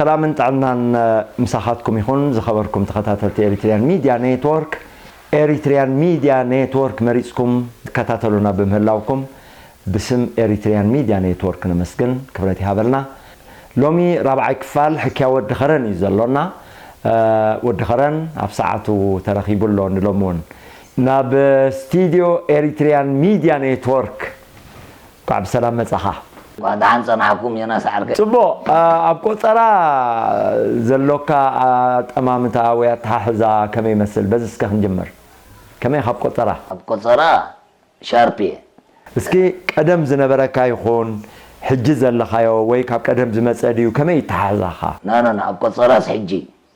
ሰላምን ጥዕናን ምሳኻትኩም ይኹን። ዝኸበርኩም ተኸታተልቲ ኤሪትሪያን ሚድያ ኔትወርክ፣ ኤሪትሪያን ሚድያ ኔትወርክ መሪጽኩም ትከታተሉና ብምህላውኩም ብስም ኤሪትሪያን ሚድያ ኔትወርክ ነመስግን፣ ክብረት ይሃበልና። ሎሚ ራብዓይ ክፋል ሕክያ ወዲ ኸረን እዩ ዘሎና። እ፣ ወዲ ኸረን ኣብ ሰዓቱ ተረኺቡ ኣሎ። ንሎሚ እውን ናብ ስቱድዮ ኤሪትሪያን ሚድያ ኔትወርክ እንኳዕ ብሰላም መጻኻ። እንኳዕ ደሓን ጸናሕኩም ዮናስ ዓርከይ። ጽቡቕ፣ እ፣ ኣብ ቆጸራ ዘሎካ ኣጠማምታ ወይ ኣተሓሕዛ ከመይ ይመስል? በዚ እስከ ክንጅምር። ከመይ ካብ ቆጸራ? ኣብ ቆጸራ ሻርፕ እየ። እስኪ ቀደም ዝነበረካ ይኹን ሕጂ ዘለኻዮ ወይ ካብ ቀደም ዝመጸ ድዩ? ከመይ ይተሓሕዛኻ? ና፣ ና፣ ና፣ ኣብ ቆጸራስ ሕጂ፣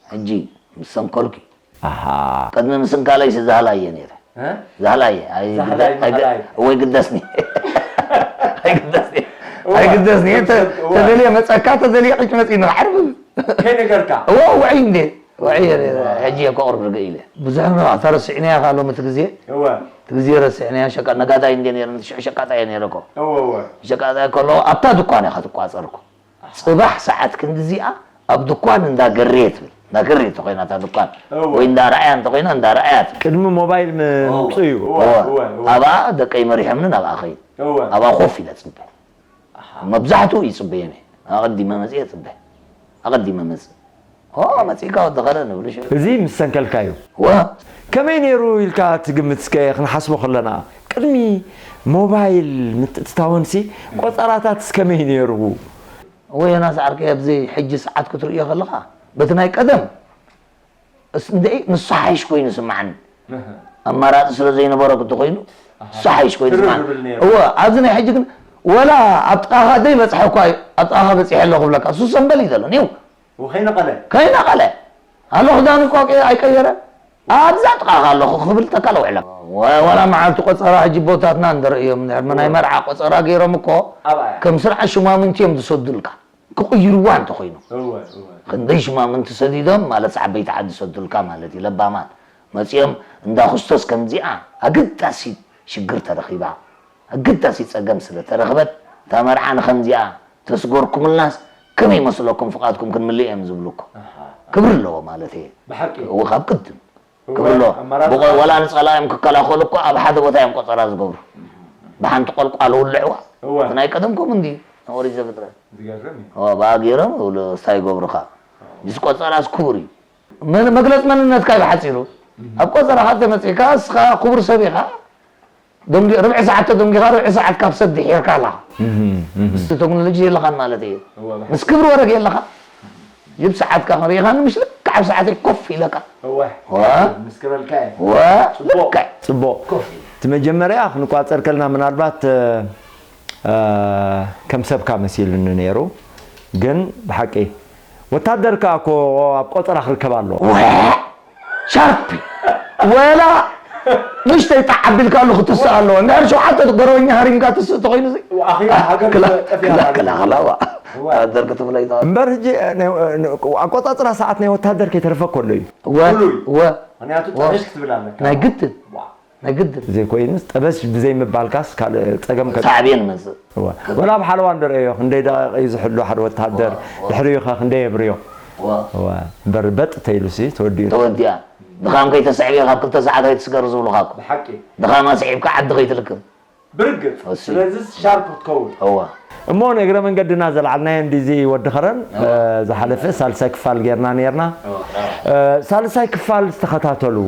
ሕጂ ምስ ሰንከልኩ እዩ። ኣሃ። ቅድሚ ምስንካለይስ ዛህላ እየ ነይረ። እ? ዛህላ እየ። ኣይ-፣ ዛህላይ ኣይ-፣ መሃላይ። ወይ ግደስኒ። ኣይግደስኒ። እዋ። ኣይግደስኒ። ተ-፣ እዋ። ተደልየ መጸካ፣ ተደልየ ቅጭ መጺእኒ ዓርቢ። ከይነገርካ? እዋ፣ ውዕይ እንዴ። ውዕይ እየ ነይረ። ሕጂ እየ ከቕርብ ርግእ ኢለ። ብዙሕ መባእታ ረሲዕናያ ከ ሎሚ እቲ ግዜ? እወ። እቲ ግዜ ረሲዕናያ። ሸቃ-፣ ነጋዳይ እንዴ ነይረ፣ ሽዑ ሸቃጣይ እየ ነይረ እኮ። እወ፣ እወ። ሸቃጣይ ከለኹ ኣብታ ድኳን እየ ከትቋጸር እኮ። ጽባሕ ሰዓት ክንዲ እዚኣ ኣብ ድኳን እንዳ ገሬ ትብል። እንዳ ገሬ እንተኾይና እታ ድኳን። እወ። ወይ እንዳ ረኣያ እንተኾይና እንዳ ረኣያ ትብል። ቅድሚ ሞባይል ም-፣ እወ። ምምጽኡ እዩ። እወ፣ እወ። እወ፣ እወ። ኣብኣ ደቀይ መሪሖምኒ ናብኣ ኸይድ። እወ። ኣብኣ ኮፍ ኢለ ጽበ። ኣሃ። መብዛሕትኡ ይጽበዮም እየ። ኣቐዲመ መጽየ ጽበ። ኣቐዲመ መጽእ። ኦ፣ መጺእካ ወዲ ኸረን ንብሉ ሽዑ። እዚ ምስ ሰንከልካዩ። ወ። ከመይ ነይሩ ኢልካ ትግምት እስከ ክንሓስቦ ከለና? ቅድሚ ሞባይል ምትእትታወንሲ ቆጸራታትስ ከመይ ነይሩ? ወይ ዮናስ ዓርከይ፣ ኣብዚ ሕጂ ሰዓት ክትርእዮ ከለኻ፣ በቲ ናይ ቀደም እስ-፣ እንድዒ ንሱ ሓይሽ ኮይኑ ይስምዓኒ። እህ። ኣማራጺ ስለ ዘይነበሮ እንተኾይኑ፣ ኣሃ። እሱ ሓይሽ ኮይኑ ትርር ይስምዓኒ። ይብል ነይሩ። እወ፣ ኣብዚ ናይ ሕጂ ግን ወላ ኣብ ጥቓኻ ዘይበጽሐ እኳ እዩ፣ ኣብ ጥቓኻ በጺሐ ኣለኹ ክብለካ፣ እሱ ሰንበል እዩ ዘሎ፣ ኒው። ወ፣ ከይነቐለ። ከይነቐለ። ኣሎ ክዳኑ እኳ ቀ-፣ ኣይቀየረ። ኣብዛ ጥቓኻ ኣለኹ ክብል ተካል ውዕለ። ወ-፣ ወላ መዓልቲ ቆጸራ ሕጂ ቦታትና እንድርእዮም፣ ናይ መርዓ ቆጸራ ገይሮም እኮ ኣብኣ። ከም ስርዓት ሹማምንቲ እዮም ዝሰዱልካ። ክቕይርዋ እንተኾይኑ። እወ፣ እወ። ክንደይ ሽማምንቲ ሰዲዶም ማለት ዓበይቲ ዓዲ ሰዱልካ ማለት እዩ። ለባማት መጺኦም እንዳ ኩስቶስ ከምዚኣ ኣገዳሲት ሽግር ተረኺባ፣ ኣገዳሲት ጸገም ስለ ተረኽበት፣ እታ መርዓ ንኸምዚኣ ተስጎርኩምልናስ ከመይ መስለኩም ፍቓድኩም ክንምልእ እዮም ዝብሉ እኮ። ኣሃ። ክብሪ ኣለዎ ማለት እየ። ብሓቂ። እወ፣ ካብ ቅድም። እወ፣ ክብሎ። ኣማራጺ ብቆ-፣ ወላ ንጸላእዮም ክከላኸሉ እኮ ኣብ ሓደ ቦታ እዮም ቆጸራ ዝገብሩ። ብሓንቲ ቆልቋል ውልዕዋ። እወ። እቲ ናይ ቀደም ከምኡ እንድዩ። ንኦሪት ዘፍጥረት። ዝገርም እዩ። እወ፣ ብኣ ገይሮም ይብሉ፣ እስታይ ይገብሩኻ። ምስ ቆጸራስ ክቡር እዩ። መን-፣ መግለጺ መንነትካ እዩ ብሓጺሩ። እህ። ኣብ ቆጸራኻ ተመጺእካ፣ እስኻ ክቡር ሰብ ኢኻ። ደንጊ-፣ ርብዒ ሰዓት ተደንጊኻ፣ ርብዒ ሰዓት ካብ ሰብ ድሒርካ ኣለኻ። እህ፣ እህ። ምስ ቴክኖሎጂ የለኻን ማለት እዩ። እወ፣ ብሓቂ። ምስ ክብሪ ወረግ የለኻ። ይብ ሰዓትካ ኸሪእኻኒ፣ ምሽ ልክዕ ኣብ ሰዓተይ ኮፍ ኢለካ። እወ። ወ? ምስ ክበልካ እየ። ወ? ጽቡቕ። ልክዕ። ጽቡቕ። ኮፍ ኢለ። እቲ መጀመርያ ክንቋጸር ከልና ምናልባት፣ እ፣ እ፣ ከም ሰብካ መሲሉኒ ነይሩ። ግን ብሓቂ ወታደር ከኣ እኮ ኣብ ቆጸራ ክርከብ ኣለዎ። ወ? ሻርፕ። ወላ ንእሽተይ ጣዕ ኣቢልካሉ ክትስእ ኣለዎ። እንድሕር ሸውዓተ ገረበኛ ሃሪምካ ትስእ ተኾይኑ እዚ፣ ኣኺላ ሃገር ክላ-፣ ጠፊኣ ክላ-፣ ማለት እዩ። ክላኸላ ዋ። እዋ። ሃገር ክትብሎ ይትኽእል። እምበር ሕጂ፣ እ፣ ናይ፣ እ፣ ኣቆጻጽራ ሰዓት ናይ ወታደር ከይተረፈ ከሎ እዩ። እወ፣ ፍሉይ። እወ። ምኽንያቱ እወ። ጠበሽ ክትብል ኣለካ። ናይ ግድን። ዋ። ናይ ግድን። ዘይኮይኑስ ጠበሽ ብዘይምባልካስ ካልእ ጸገም ከ-፣ ሳዕቤን ይመጽእ። እወ። ወላ ኣብ ሓለዋ እንደረኣዮ ክንደይ ደቂቕ እዩ ዝሕሉ ሓደ ወታደር፣ እወ፣ እወ። ድሕሪኡ ኸ ክንደይ የብርዮ? እወ። እወ። እምበር በጥ ተይሉሲ ተወዲኡ። ተወዲኣ። ድኻም ከይተስዕብ እየ ካብ ክልተ ሰዓት ኣይትስገር ዝብሉኻ እኮ። ብሓቂ። ድኻማ ስዒብካ ዓዲ ከይትልክም። ብርግጽ። እሲ። ስለዚ ሻርፕ ክትከውን። እወ። እሞ ንእግረ መንገድና ዘልዓልናዮ እንዲዚ ወዲ ኸረን፣ እወ። እ፣ ዝሓለፈ ሳልሳይ ክፋል ጌርና ኔርና። እወ። እ፣ ሳልሳይ ክፋል ዝተኸታተሉ፣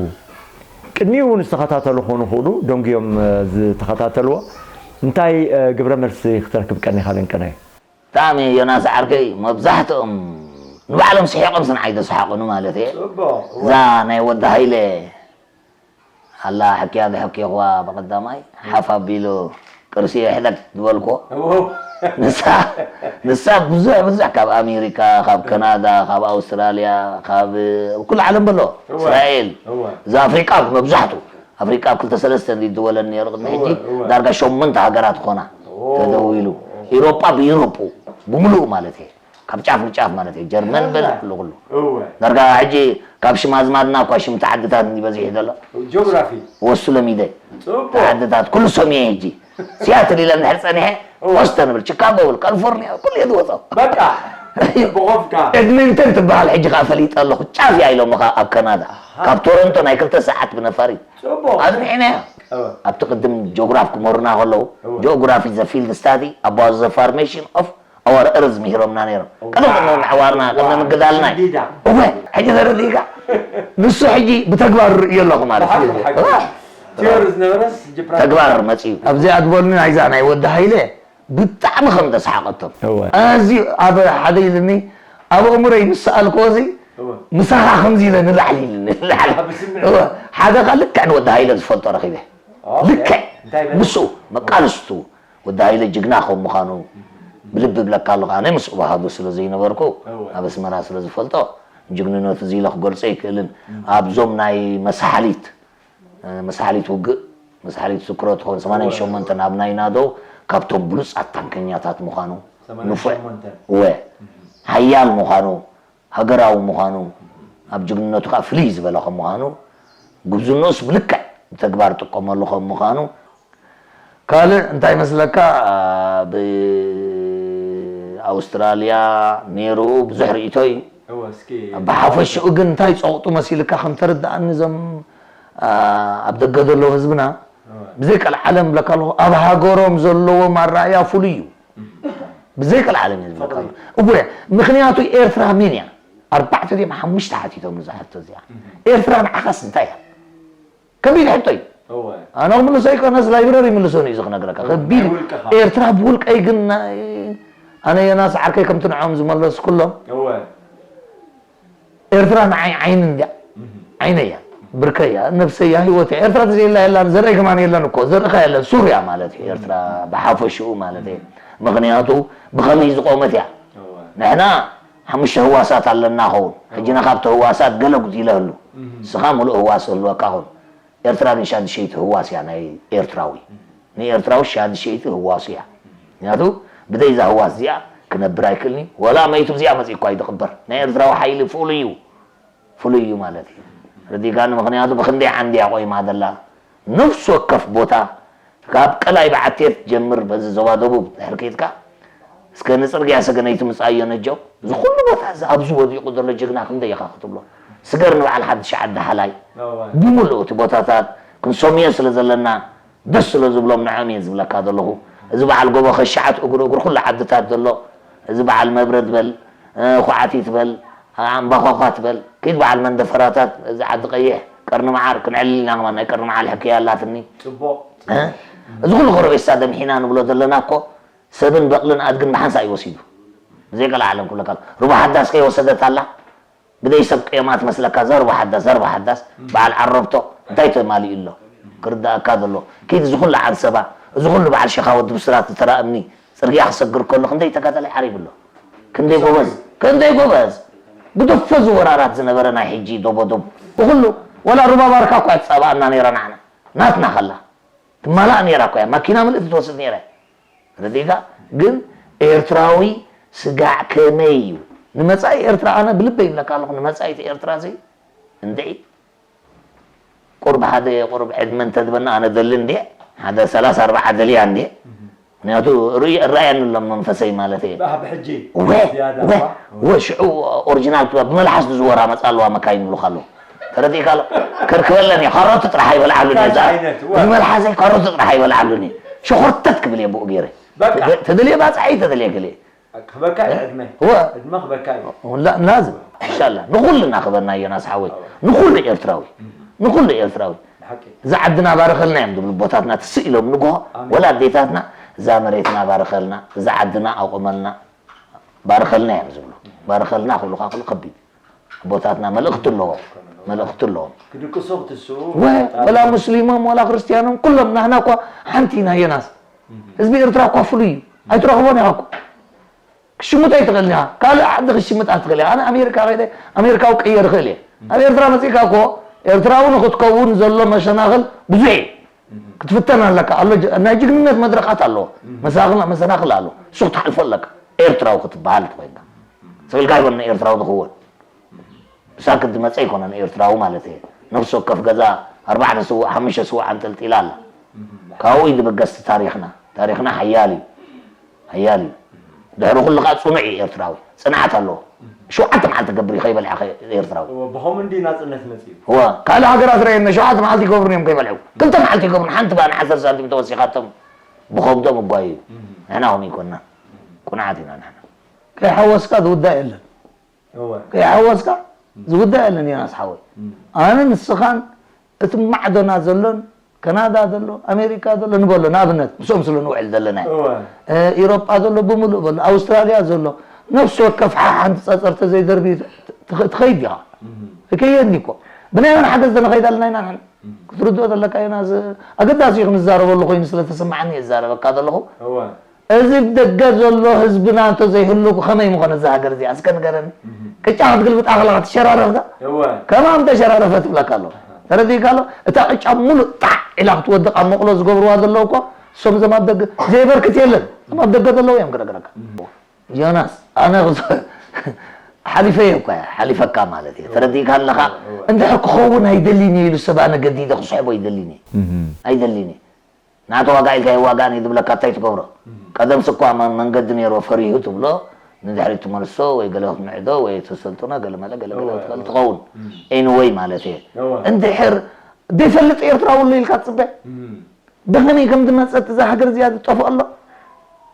ቅድሚኡ እውን ዝተኸታተሉ ክኾኑ ይኽእሉ፣ ደንጉዮም፣ እ፣ ዝተኸታተልዎ፣ እንታይ፣ እ፣ ግብረ መልሲ ክተርክብ ቀኒኻ ለንቅናይ? ብጣዕሚ ዮናስ ዓርከይ፣ መብዛሕትኦም ንባዕሎም ስሒቖም ስንዓ ኣይተስሓቑኒ ማለት እየ። ጽቡቕ። እዛ ናይ ወዲ ሃይለ ኣላ ሕክያ ዝሕክይኽዋ ብቐዳማይ ሓፍ ኣቢሉ ቅርሲ ይሕደግ ዝበልክዎ። እዎ። ንሳ፣ ንሳ ብዙሕ፣ ብዙሕ ካብ ኣሜሪካ፣ ካብ ከናዳ፣ ካብ ኣውስትራልያ፣ ካብ ኩሉ ዓለም በሎ፣ እዎ። እስራኤል፣ እዎ። እዛ ኣፍሪቃ መብዛሕቱ፣ ኣፍሪቃ ኣብ ክልተ ሰለስተ እንዲ ድወለን ነይሩ ቅድሚ እዎ፣ ሕጂ፣ እዎ። ዳርጋ ሸሞንተ ሃገራት ኾና እዎ። ተደዊሉ። ኢሮጳ ብኢሮጳ፣ ብምሉኡ ማለት እየ። ካብ ጫፍ ንጫፍ ማለት እዩ። ጀርመን በል ኣላ። ኩሉ ኩሉ። እወ። ዳርጋ ሕጂ ካብ ሽም ኣዝማድና እኳ ሽምቲ ዓድታት እንዲ በዚሑ ዘሎ። ጂኦግራፊ። ወሱ ለሚደ። ጽቡቕ። ዓድታት ኩሉ ሰሚየ ሕጂ። ሲያትል ኢለ እንድሕር ጸኒሐ፣ እወ። ቦስተን ብል፣ ቺካጎ ብል፣ ካሊፎርኒያ፣ ኩሉ እየ ዝወጾ። በቃ። ብቆፍካ። ኤድመንተን ትበሃል ሕጂ ከኣ ፈሊጠ ኣለኹ። ጫፍ እያ ኢሎምኻ ኣብ ካናዳ። ካብ ቶሮንቶ ናይ ክልተ ሰዓት ብነፋሪት። ጽቡቕ። ኣጽኒዕናያ። እወ። ኣብቲ ቅድም ጆግራፍ ክመሩና ከለዉ፣ እወ። Geography is a field study about the formation of our earth ምሂሮምና ነይሮም። እወ። ቅድም ቅድሚ ምሕዋርና፣ ቅድሚ እወ። ምግዳልና እዩ። እንዲዳ። እወ፣ ሕጂ ተረዲእካ? ንሱ ሕጂ ብተግባር ርእዮ ኣለኹ ማለት እዩ። ብሓቂ፣ ብሓቂ። እወ። ቲዮሪ ዝነበረስ ሕጂ ፕራክቲካል። ተግባር መጺኡ። ኣብዚ ኣግበሉኒ ናይዛ ናይ ወዲ ሃይለ ብጣዕሚ ከም ተስሓቐቶም። እወ። ኣዝዩ ኣብ ሓደ ኢልኒ፣ ኣብ ኣእምሮይ ምስ ሰኣልክዎ እዚ፣ እወ። ምሳኻ ከምዚ ኢለ ንላዕሊ ኢልኒ፣ ንላዕሊ። ኣብ ስምዒት። እወ። ሓደ ኸኣ ልክዕ ንወዲ ሃይለ ዝፈልጦ ረኺበ። ኦኬ። ልክዕ እንታይ በለ? ምስኡ መቃልስቱ፣ ወዲ ሃይለ ጅግና ከም ምዃኑ ብልቢ እብለካ ኣለኹ። ኣነ ምስኡ ባህጉ ስለ ዘይነበርኩ፣ እወ። ኣብ ኣስመራ ስለ ዝፈልጦ፣ ጅግንነቱ እዚ ኢለ ክገልጾ ኣይክእልን። እም። ኣብዞም ናይ መሳሓሊት መሳሓሊት ውግእ፣ መሳሓሊት ዝክሮ ትኸውን ሰማንያን ሸሞንተን ኣብ ናይ ናዶ ካብቶም ብሉጻት ታንከኛታት ምዃኑ፣ ንፉዕ፣ ሰማንያን ሸሞንተን። እወ፣ ሓያል ምዃኑ፣ ሃገራዊ ምዃኑ፣ ኣብ ጅግንነቱ ከኣ ፍልይ ዝበለ ከም ምዃኑ፣ ጉብዝንኡስ ብልክዕ ብተግባር ጥቀመሉ ከም ምዃኑ፣ ካልእ እንታይ መስለካ፣ ብኣውስትራልያ ነይሩ ብዙሕ ርእይቶ እዩ። እወ፣ እስኪ ብሓፈሽኡ ግን እንታይ ጸቕጡ መሲልካ ከም ተረድኣኒ፣ እዞም፣ ኣ፣ ኣብ ደገ ዘለዉ ህዝብና፣ እወ። ብዘይ ቀልዓለም እብለካ ኣለኹ፣ ኣብ ሃገሮም ዘለዎም ኣረኣእያ ፍሉይ እዩ። እም። ብዘይ ቀልዓለም እየ ዝብለካ ፍቕሪ። ኣለኹ። እወ፣ ምኽንያቱ ኤርትራ መን እያ? ኣርባዕተ ድዮም ሓሙሽተ ሓቲቶም እዛ ሕቶ እዚኣ። እም። ኤርትራ ንዓኻስ እንታይ እያ? ከቢድ ሕቶ እዩ። እወ። ኣነ ክምልሶ ኣይኮነስ ላይብረሪ ይምልሶ እዩ እዚ ክነግረካ። እወ፣ ከቢድ ናይ ውልቅኻ። ኤርትራ ብውልቀይ ግን ናይ-፣ ኣነ ዮናስ ዓርከይ ከምቲ ንዖም ዝመለስኩሎም፣ እወ። ኤርትራ ንዓይ ዓይኒ እንድያ። እህ። ዓይነይ እያ፣ ብርከይ እያ፣ ነብሰይ እያ፣ ህይወተይ እያ። ኤርትራ ተዘይላ የላን፣ ዘርእይ ከማን የለን እኮ፣ ዘርእኻ የለን፣ ሱር እያ ማለት እዩ። ኤርትራ ብሓፈሽኡ ማለት እዩ። ምኽንያቱ ብኸመይ ዝቆመት እያ። እወ። ንሕና ሓሙሽተ ህዋሳት ኣለና ኸውን። ሕጂ እወ። ናኻብቲ ህዋሳት ገለ ጉዲለ ህሉ። እህ። ንስኻ ምሉእ ህዋስ ህልወካ ኸውን። ኤርትራ ግን ሻድሸይቲ ህዋስ እያ ናይ ኤርትራዊ። ንኤርትራዊ ሻድሸይቲ ህዋሱ እያ። ምክንያቱ ብደይ እዛ ህዋስ እዚኣ ክነብር ኣይክእልን እዩ። ወላ መይቱ እዚኣ መጺኡ እኳ እዩ ዝቕበር። ናይ ኤርትራዊ ሓይሊ ፍሉይ እዩ። ፍሉይ እዩ ማለት እዩ። ረዲእካኒ? ምኽንያቱ ብኽንደይ ዓንዲ እያ ቆይማ ዘላ። ነፍሲ ወከፍ ቦታ ካብ ቀላይ በዓቲ ትጀምር በዚ ዞባ ደቡብ ድሕሪ ከይድካ እስከ ንጽርግያ ሰገነይቲ ምጻእዮ ነጀው። እዚ ኩሉ ቦታ እዚ ኣብዚ ወዲቑ ዘሎ ጅግና ክንደይ ኢኻ ክትብሎ? ስገር ንበዓል ሓድሽ ዓዲ ሓላይ እወ። ብምሉእ እቲ ቦታታት ክንሰምዮ ስለ ዘለና ደስ ስለ ዝብሎም ንዖም እየ ዝብለካ ዘለኹ። እዚ በዓል ጎቦ ኸሻዓት እግሩ እግሩ ኩሉ ዓድታት ዘሎ፣ እዚ በዓል መብረድ በል፣ እ፣ ኹዓቲት በል፣ ኣምባዃዃት በል፣ ኪድ በዓል መንደፈራታት፣ እዚ ዓዲ ቀይሕ፣ ቀርኒ መዓር፣ ክንዕልል ኢና ከማን ናይ ቀርኒ መዓር ሕክያ ኣላትኒ። ጽቡቕ። እ? እዚ ኩሉ ኸረቤሳ ደምሒና ንብሎ ዘለና እኮ ሰብን በቕልን ኣድግን ብሓንሳእ እዩ ወሲዱ። ብዘይ ቀልዓለም ክብለካ ኣሎ። ሩባ ሓዳስ ከይወሰደት ኣላ? ብደይ ሰብ ቅየማ ትመስለካ እዛ ሩባ ሓዳስ፣ እዛ ሩባ ሓዳስ፣ በዓል ዓረብቶ እንታይ ተማሊኡ ኣሎ? ክርዳእካ ዘሎ። ኪድ እዚ ኩሉ ዓንሰባ፣ እዚ ኩሉ በዓል ሸኻ ወዲ ብስራት ዝተራ እምኒ፣ ጽርግያ ክሰግር ከሎ ክንደይ ተጋዳላይ ዓሪቡ ኣሎ? ክንደይ ጎበዝ፣ ክንደይ ጎበዝ። ግደፎ እዚ ወራራት ዝነበረ ናይ ሕጂ ዶቦ ዶብ። ብኹሉ፣ ወላ ሩባ ባርካ እኳ ትጻብኣና ነይራ ንዓና። ናትና ከላ። ትማላእ ነይራ እኮ እያ፣ ማኪና ምልእቲ ትወስድ ነይራ እያ። ረዲእካ? ግን ኤርትራዊ ስጋዕ ከመይ እዩ? ንመጻኢ ኤርትራ ኣነ ብልበይ ይብለካ ኣለኹ፣ ንመጻኢት ኤርትራ እዚ እንድዒ ቁሩብ ሓደ ቁሩብ ዕድመ እንተድበና ኣነ ደሊ እንድየ፣ ሓደ ሰላሳ ኣርባዓ ደልያ እንድየ። ምኽንያቱ ርእዩ-፣ እረኣየኒ ኣሎ መንፈሰይ ማለት እየ። ብኣ ብሕጂ ወ-፣ ዝያዳ ወ-፣ እኳ። ወ-፣ ሽዑ ኦሪጂናል ክባ ብመልሓስ ዝዝወራ መጻ ኣለዋ መካይን ይብሉኻ ኣለዉ። ተረዲእካ ኣሎ? ከርክበለን እየ። ካሮት ጥራሕ ኣይበልዓሉን እየ። እንታይ ዓይነት? ወ-፣ እዚ መልሓሰይ ካሮት ጥራሕ ኣይበልዓሉን እየ። ሸኾርተት ክብል እየ ብኡ ገይረ። በቃ። ተደ-፣ ተደልየ ባጽዓይ፣ ተደልየ ገለ። ክበካ እዩ ዕድመ። ወ-፣ ዕድመ ክበካ እዩ። ላ-፣ ላዝም። ኢንሻላህ። ንኹልና ክበና ዮናስ ሓወይ። እወ። ንኹሉ ኤርትራዊ። እም። ንኹሉ ኤርትራዊ። ብሓቂ። እዛ ዓድና ባርኸልና እዮም ዝብሉ ኣቦታትና ትስእ ኢሎም ንግሆ፣ ኣሜን። ወላ ኣዴታትና እዛ መሬትና ባርኸልና፣ እዛ ዓድና ኣቑመልና፣ ባርኸልና እዮም ዝብሉ። ባርኸልና ክብሉኻ ከሎ ከቢድ። ኣቦታትና መልእኽቲ ኣለዎም። መልእኽቲ ኣለዎም። ክድቅሱ ክትስኡ ወ-፣ ፈጣሪ ወላ ሙስሊሞም ወላ ክርስትያኖም ኩሎም ናህና እኳ ሓንቲ ኢና ዮናስ። እም። ህዝቢ ኤርትራ እኳ ፍሉይ እዩ። ኣይትረኽቦን ኢኻ እኮ። ክሽምጥ ኣይትኽእልን ኢኻ። ካልእ ዓዲ ክሽምጥ ኣይትኽእል ኢኻ። ኣነ ኣሜሪካ ከይደ ኣሜሪካዊ ክቅየር እኽእል እየ። ኣብ ኤርትራ መጺእካ እኮ ኤርትራዊ ንኽትከውን ዘሎ መሰናኽል ብዙሕ እዩ። ክትፍተን ኣለካ። ኣሎ ጅ-፣ ናይ ጅግንነት መድረኻት ኣለዎ። መሳኽል-፣ መሰናኽል ኣሎ። እሱ ክትሓልፎ ኣለካ። ኤርትራዊ ክትበሃል እንተኾይንካ። ስቕልካ ኣይኮነን ኤርትራዊ ትኽወን። ብሳክት ዝመጸ ኣይኮነን ኤርትራዊ ማለት እየ። ነፍሲ ወከፍ ገዛ ኣርባዕተ ስዉእ፣ ሓሙሽተ ስዉእ ኣንጠልጢላ ኣላ። ካብኡ እዩ ዝበገስ ታሪኽና። ታሪኽና ሓያል እዩ። ሓያል እዩ። ድሕሪ ኩሉ ከዓ ፅኑዕ እዩ ኤርትራዊ። ፅንዓት ኣለዎ። ሸውዓተ መዓልቲ ገብር እዩ ከይበልዐ ከ-፣ ኤርትራዊ። እወ፣ ብኸምኡ እንዲ ናጽነት መጺኡ። እወ፣ ካልእ ሃገራት ረኣየና ሸውዓተ መዓልቲ ይገብሩ እዮም ከይበልዑ። ክልተ መዓልቲ ይገብሩ። ሓንቲ ባን ዓሰርተ ሳንቲም ተወሲኻቶም ብኸብዶም እጓዩ እዩ። ንሕና ከምኡ ይኮንና። ቁንዓት ኢና ንሕና። ከይሓወስካ ዝውዳእ የለን። እወ። ከይሓወስካ ዝውዳእ የለን ዮናስ ሓወይ። ኣነ ንስኻን እቲ ማዕዶና ዘሎን ካናዳ ዘሎ ኣሜሪካ ዘሎ ንበሎ ንኣብነት ምስኦም ስለ ንውዕል ዘለና። እወ። እ፣ ኢሮጳ ዘሎ ብምሉእ በሎ ኣውስትራልያ ዘሎ ነፍሲ ወከፍ ሓ-፣ ሓንቲ ጸጸር ተዘይደርቢ ትኸ-፣ ትኸይድ ዲኻ? ትከየድኒ እኮ። ብናይ መን ሓገዝ ተነኸይድ ኣለና ኢና ንሕና? ክትርድኦ ዘለካ ዮናስ፣ ኣገዳሲ እዩ ክንዛረበሉ ኮይኑ ስለ ተሰማዓኒ እየ ዝዛረበካ ዘለኹ። እወ። እዚ ብደገ ዘሎ ህዝብና እንተዘይህሉ ከመይ ምኾነ እዛ ሃገር እዚኣ? እስከ ንገረኒ። ቅጫ ክትግልብጣ ከለኻ ትሸራረፍካ? እወ። ከማን ተሸራረፈ ትብለካ ኣሎ። ተረዲእካ ኣሎ? እታ ቅጫ ሙሉእ ጣዕ ኢላ ክትወድቕ ኣብ መቕሎ ዝገብርዋ ዘለዉ እኮ እሶም እዞም ኣብ ደገ ዘይበርክት የለን። እዞም ኣብ ደገ ዘለዉ እዮም ክነግረካ። ዮናስ፣ ኣነ ክስ-፣ ሓሊፈዮ እኮ እየ፣ ሓሊፈካ ማለት እየ። ተረዲእካ ኣለኻ? እወ። እንድሕር ክኸውን ኣይደልን እየ ኢሉ ሰብ ኣነ ገዲደ ክስሕቦ ኣይደልን እየ። ኣይደልን እየ። ናቱ ዋጋ ኢልካ ይዋጋእኒ ዝብለካ እንታይ ትገብሮ? ቀደምሲ እኳ መ-፣ መንገዲ ነይርዎ ፈሪሁ ትብሎ፣ ንድሕሪት ትመልሶ ወይ ገለ ክትምዕዶ ወይ ተሰልጥኖ ገለ መለ ገለ ገለ ክትበል ትኸውን። ኤኒወይ ማለት እየ። እንድሕር ዘይፈልጥ ኤርትራዊ ኣሎ ኢልካ ትጽበ? ብኸመይ ከም ዝመጸት እዛ ሃገር እዚኣ ዝጠፍኦ ኣሎ?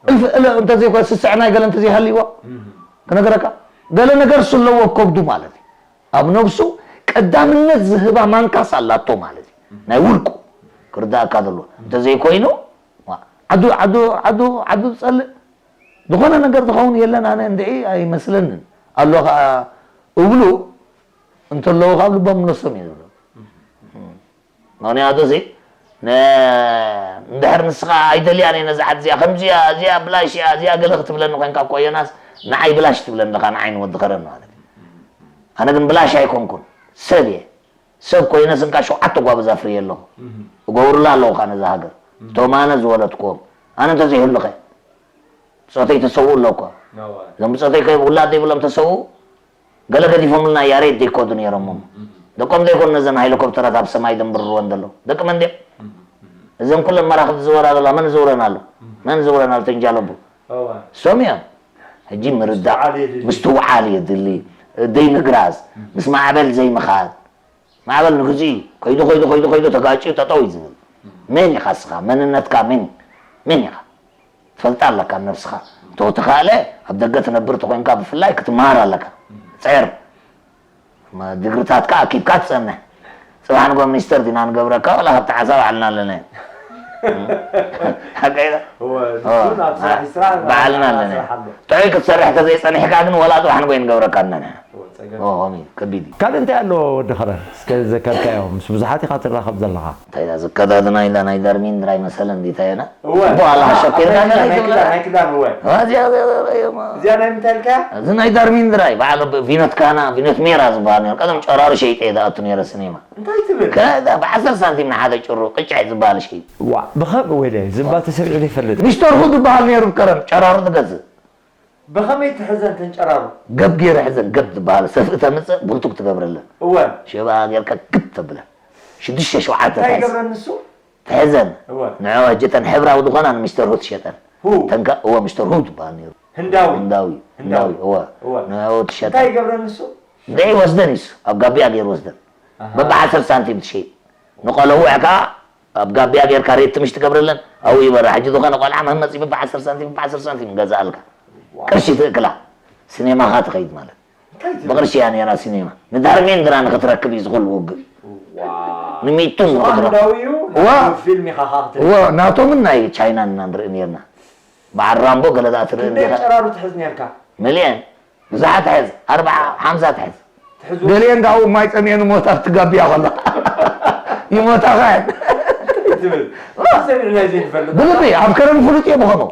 እልፍ እለ እንተዘይኮነ ስስዕ ናይ ገለ እንተዘይሃልይዎ ክነግረካ፣ ገለ ነገር ስለዎ ከብዱ ማለት እዩ። ኣብ ነብሱ ቀዳምነት ዝህባ ማንካስ ኣላቶ ማለት እዩ። ናይ ውልቁ ክርዳእካ ዘለዎ እንተዘይኮይኑ ዋ፣ ዓዱ ዓዱ ዓዱ ዓዱ ዝጸልእ ዝኾነ ነገር ዝኸውን የለን። ኣነ እንድዒ ኣይመስለንን ኣሎ ከዓ እብሉ እንተለዉ ካብ ልቦም ምለሶም እዩ ዝብሉ። ምክንያቱ እዚ ን-፣ እንድሕር ንስኻ ኣይደልያን እየ ነዛ ዓዲ እዚኣ ከምዚኣ እዚኣ ብላሽ እያ እዚኣ ገለ ክትብለኒ ኮይንካ እኮ ዮናስ፣ ንዓይ ብላሽ ትብለኒ ኣለኻ ንዓይ ንወዲ ከረን ማለት እዩ። ኣነ ግን ብላሽ ኣይኮንኩን፣ ሰብ እየ። ሰብ ኮይነስ እንካ ሸውዓተ ጓብዝ ኣፍርየ ኣለኹ። እገብርላ ኣለኹ ከዓ ነዛ ሃገር እቶም ኣነ ዝወለድክዎም። ኣነ እንተዘይህሉኸ ብፆተይ ተሰውኡ ኣሎ እኮ። እዞም ብፆተይ ከ ውላድ ዘይብሎም ተሰውኡ ገለ ገዲፎምልና ያሬድ ዘይኮዱ ነይሮም እሞ ደቆም ዘይኮኑ ነዘን ሃይሊኮፕተራት ኣብ ሰማይ ደንብርርወን ዘለዉ ደቂ መን ድዮም? እዘን ኩለን መራኽብ ዝዝወራ ዘለዋ መን ዝውረን ኣሎ? መን ዝውረን ኣሎ? ተንጃለቡ እሶም እዮም። ሕጂ ምርዳእ ምስትውዓል የድሊ። ዘይምግራዝ ምስ ማዕበል ዘይምኻድ። ማዕበል ንግዚኡ እዩ። ከይዱ ከይዱ ከይዱ ከይዱ ተጋጭዩ ጠጠው እዩ ዝብል። መን ኢኻ እስኻ? መንነትካ መን መን ኢኻ? ትፈልጣ ኣለካ ነብስኻ። እንተተኻእለ ኣብ ደገ ትነብር ተኾይንካ ብፍላይ ክትመሃር ኣለካ። ጽዕር። ዲግርታትካ ኣኪብካ ትጸንሕ። ጽባሕ ንጎ ሚኒስተር ዲና ንገብረካ ዋላ ካብቲ ዓሳ ባዕልና ኣለና። ሓቀይ ዶ? እወ፣ ኦ፣ ንሱ ናብ ስራሕ ይስራሕ፣ ባዕልና ንሕና ኣለና። ስራሕ ኣሎ። ጥዑይ ክትሰርሕ ተዘይጸኒሕካ ግን ዋላ ጽባሕ ንጎ ንገብረካ ኣለና። እወ፣ ጸገም። ኦ፣ ሆሚ፣ ከቢድ እዩ። ካልእ እንታይ ኣሎ ወዲ ኸረን? እስከ ዘከርካዮ፣ ምስ ብዙሓት ኢኻ ትራኸብ ዘለኻ። እንታይ ኢላ ዝከዳድና ኢላ ናይ ዳርሚን ድራይ መሰለ እንዲታየና? እወ። ጽቡቕ ኣለኻ፣ ኣሃ፣ ሸኪርካ ኣባይ እንታይ ናይ ትብላ? ክዳን፣ ናይ ክዳን፣ እወ። እዚኣ፣ እዚኣ፣ እዚኣ፣ እዚኣ፣ እዚኣ ናይ ምንታይ ኢልካ? እዚ ናይ ዳርሚን ድራይ፣ በዓል ቪኖት ካና፣ ቪኖት ሜራ ዝበሃል ነይሩ። ቀደም ጨራሩ ሸይጠ እየ ዝኣቱ ነይረ ሲኔማ። እንታይ ትብል? ከዛ ብዓሰርተ ሳንቲም ንሓደ ጭሩ ቅጭዕ ዝበሃል ሸይጥ። ዋ፣ ብኸምኡ ወይለ፣ ዝባ ተሰሚዑ ዘይፈልጥ። ሚስተር ሁድ ዝበሃል ነይሩ ብቀደም ጨራሩ ዝገዝእ። ብኸመይ ትሕዘን ተን ጨራሩ? ገብ ገይረ ሕዘን፣ ገብ ዝበሃል ሰፍኢ ተምጽእ፣ ብርቱክ ትገብረለን። እወ። ሽባ ጌርካ ግብ ተብለን። ሽዱሽተ ሸውዓተ እንታይ ታይስ። ይገብረን ንሱ? ትሕዘን። እወ። ንዕኡ ሕጂ ተን ሕብራዊ ዝኾና ንሚስተር ሁ ትሸጠን። ሁ? ተንካ፣ እወ፣ ሚስተር ሁ ትበሃል ነይሩ። ህንዳዊ? ህንዳዊ፣ ህንዳዊ። ህንዳዊ፣ እወ። እወ። ንዕኡ ትሸጠን። እንታይ ይገብረን ንሱ? እንታይ ይወስደን እዩ እሱ? ኣብ ጋቢያ ገይሩ ወስደን። ኣሃ። በብዓሰርተ ሳንቲም ትሸይጥ። ንቆለውዕ ከኣ ኣብ ጋቢያ ጌርካ ሬት ትምሽ ትገብረለን። ኣብኡ ይበራ። ሕጂ ዝኾነ ቆልዓ መመፂ በብዓሰርተ ሳንቲም፣ በብዓሰርተ ሳንቲም ይገዝኣልካ። ዋው። ቅርሺ ትእክላ። ሲኔማኻ ትኸይድ ማለት። እንታይ ትብል? ብቕርሺ እያ ነይራ ሲኔማ። ንዳርሜንድራ ንኽትረክብ እዩ ዝኹሉ ውግእ። ዋው። ንሚቱን ንኽትረክብ። ህንዳዊ እዩ? ዋ። ፊልም ኢኻ ኻኽትርኢ? ዋ፣ ናቶምን ናይ ቻይናን ኢና ንርኢ ነይርና። በዓል ራምቦ ገለ ደኣ ትርኢ ክንደይ እንዲኻ። ጨራሩ ትሕዝ ነይርካ? ሚልዮን። ብዙሓት ትሕዝ። ኣርብዓ፣ ሓምሳ ትሕዝ። ትሕዙ? ገሊአን ካብኡ ማይ ጸሚአን ይሞታ ኣብቲ ጋቢያ ከሎ። ይሞታ ኸ? እንታይ ትብል? ሰሚዕናዮ ዘይንፈልጥ። ብልቢ፣ ኣብ ከረን ፍሉጥ እየ ብኸምኡ።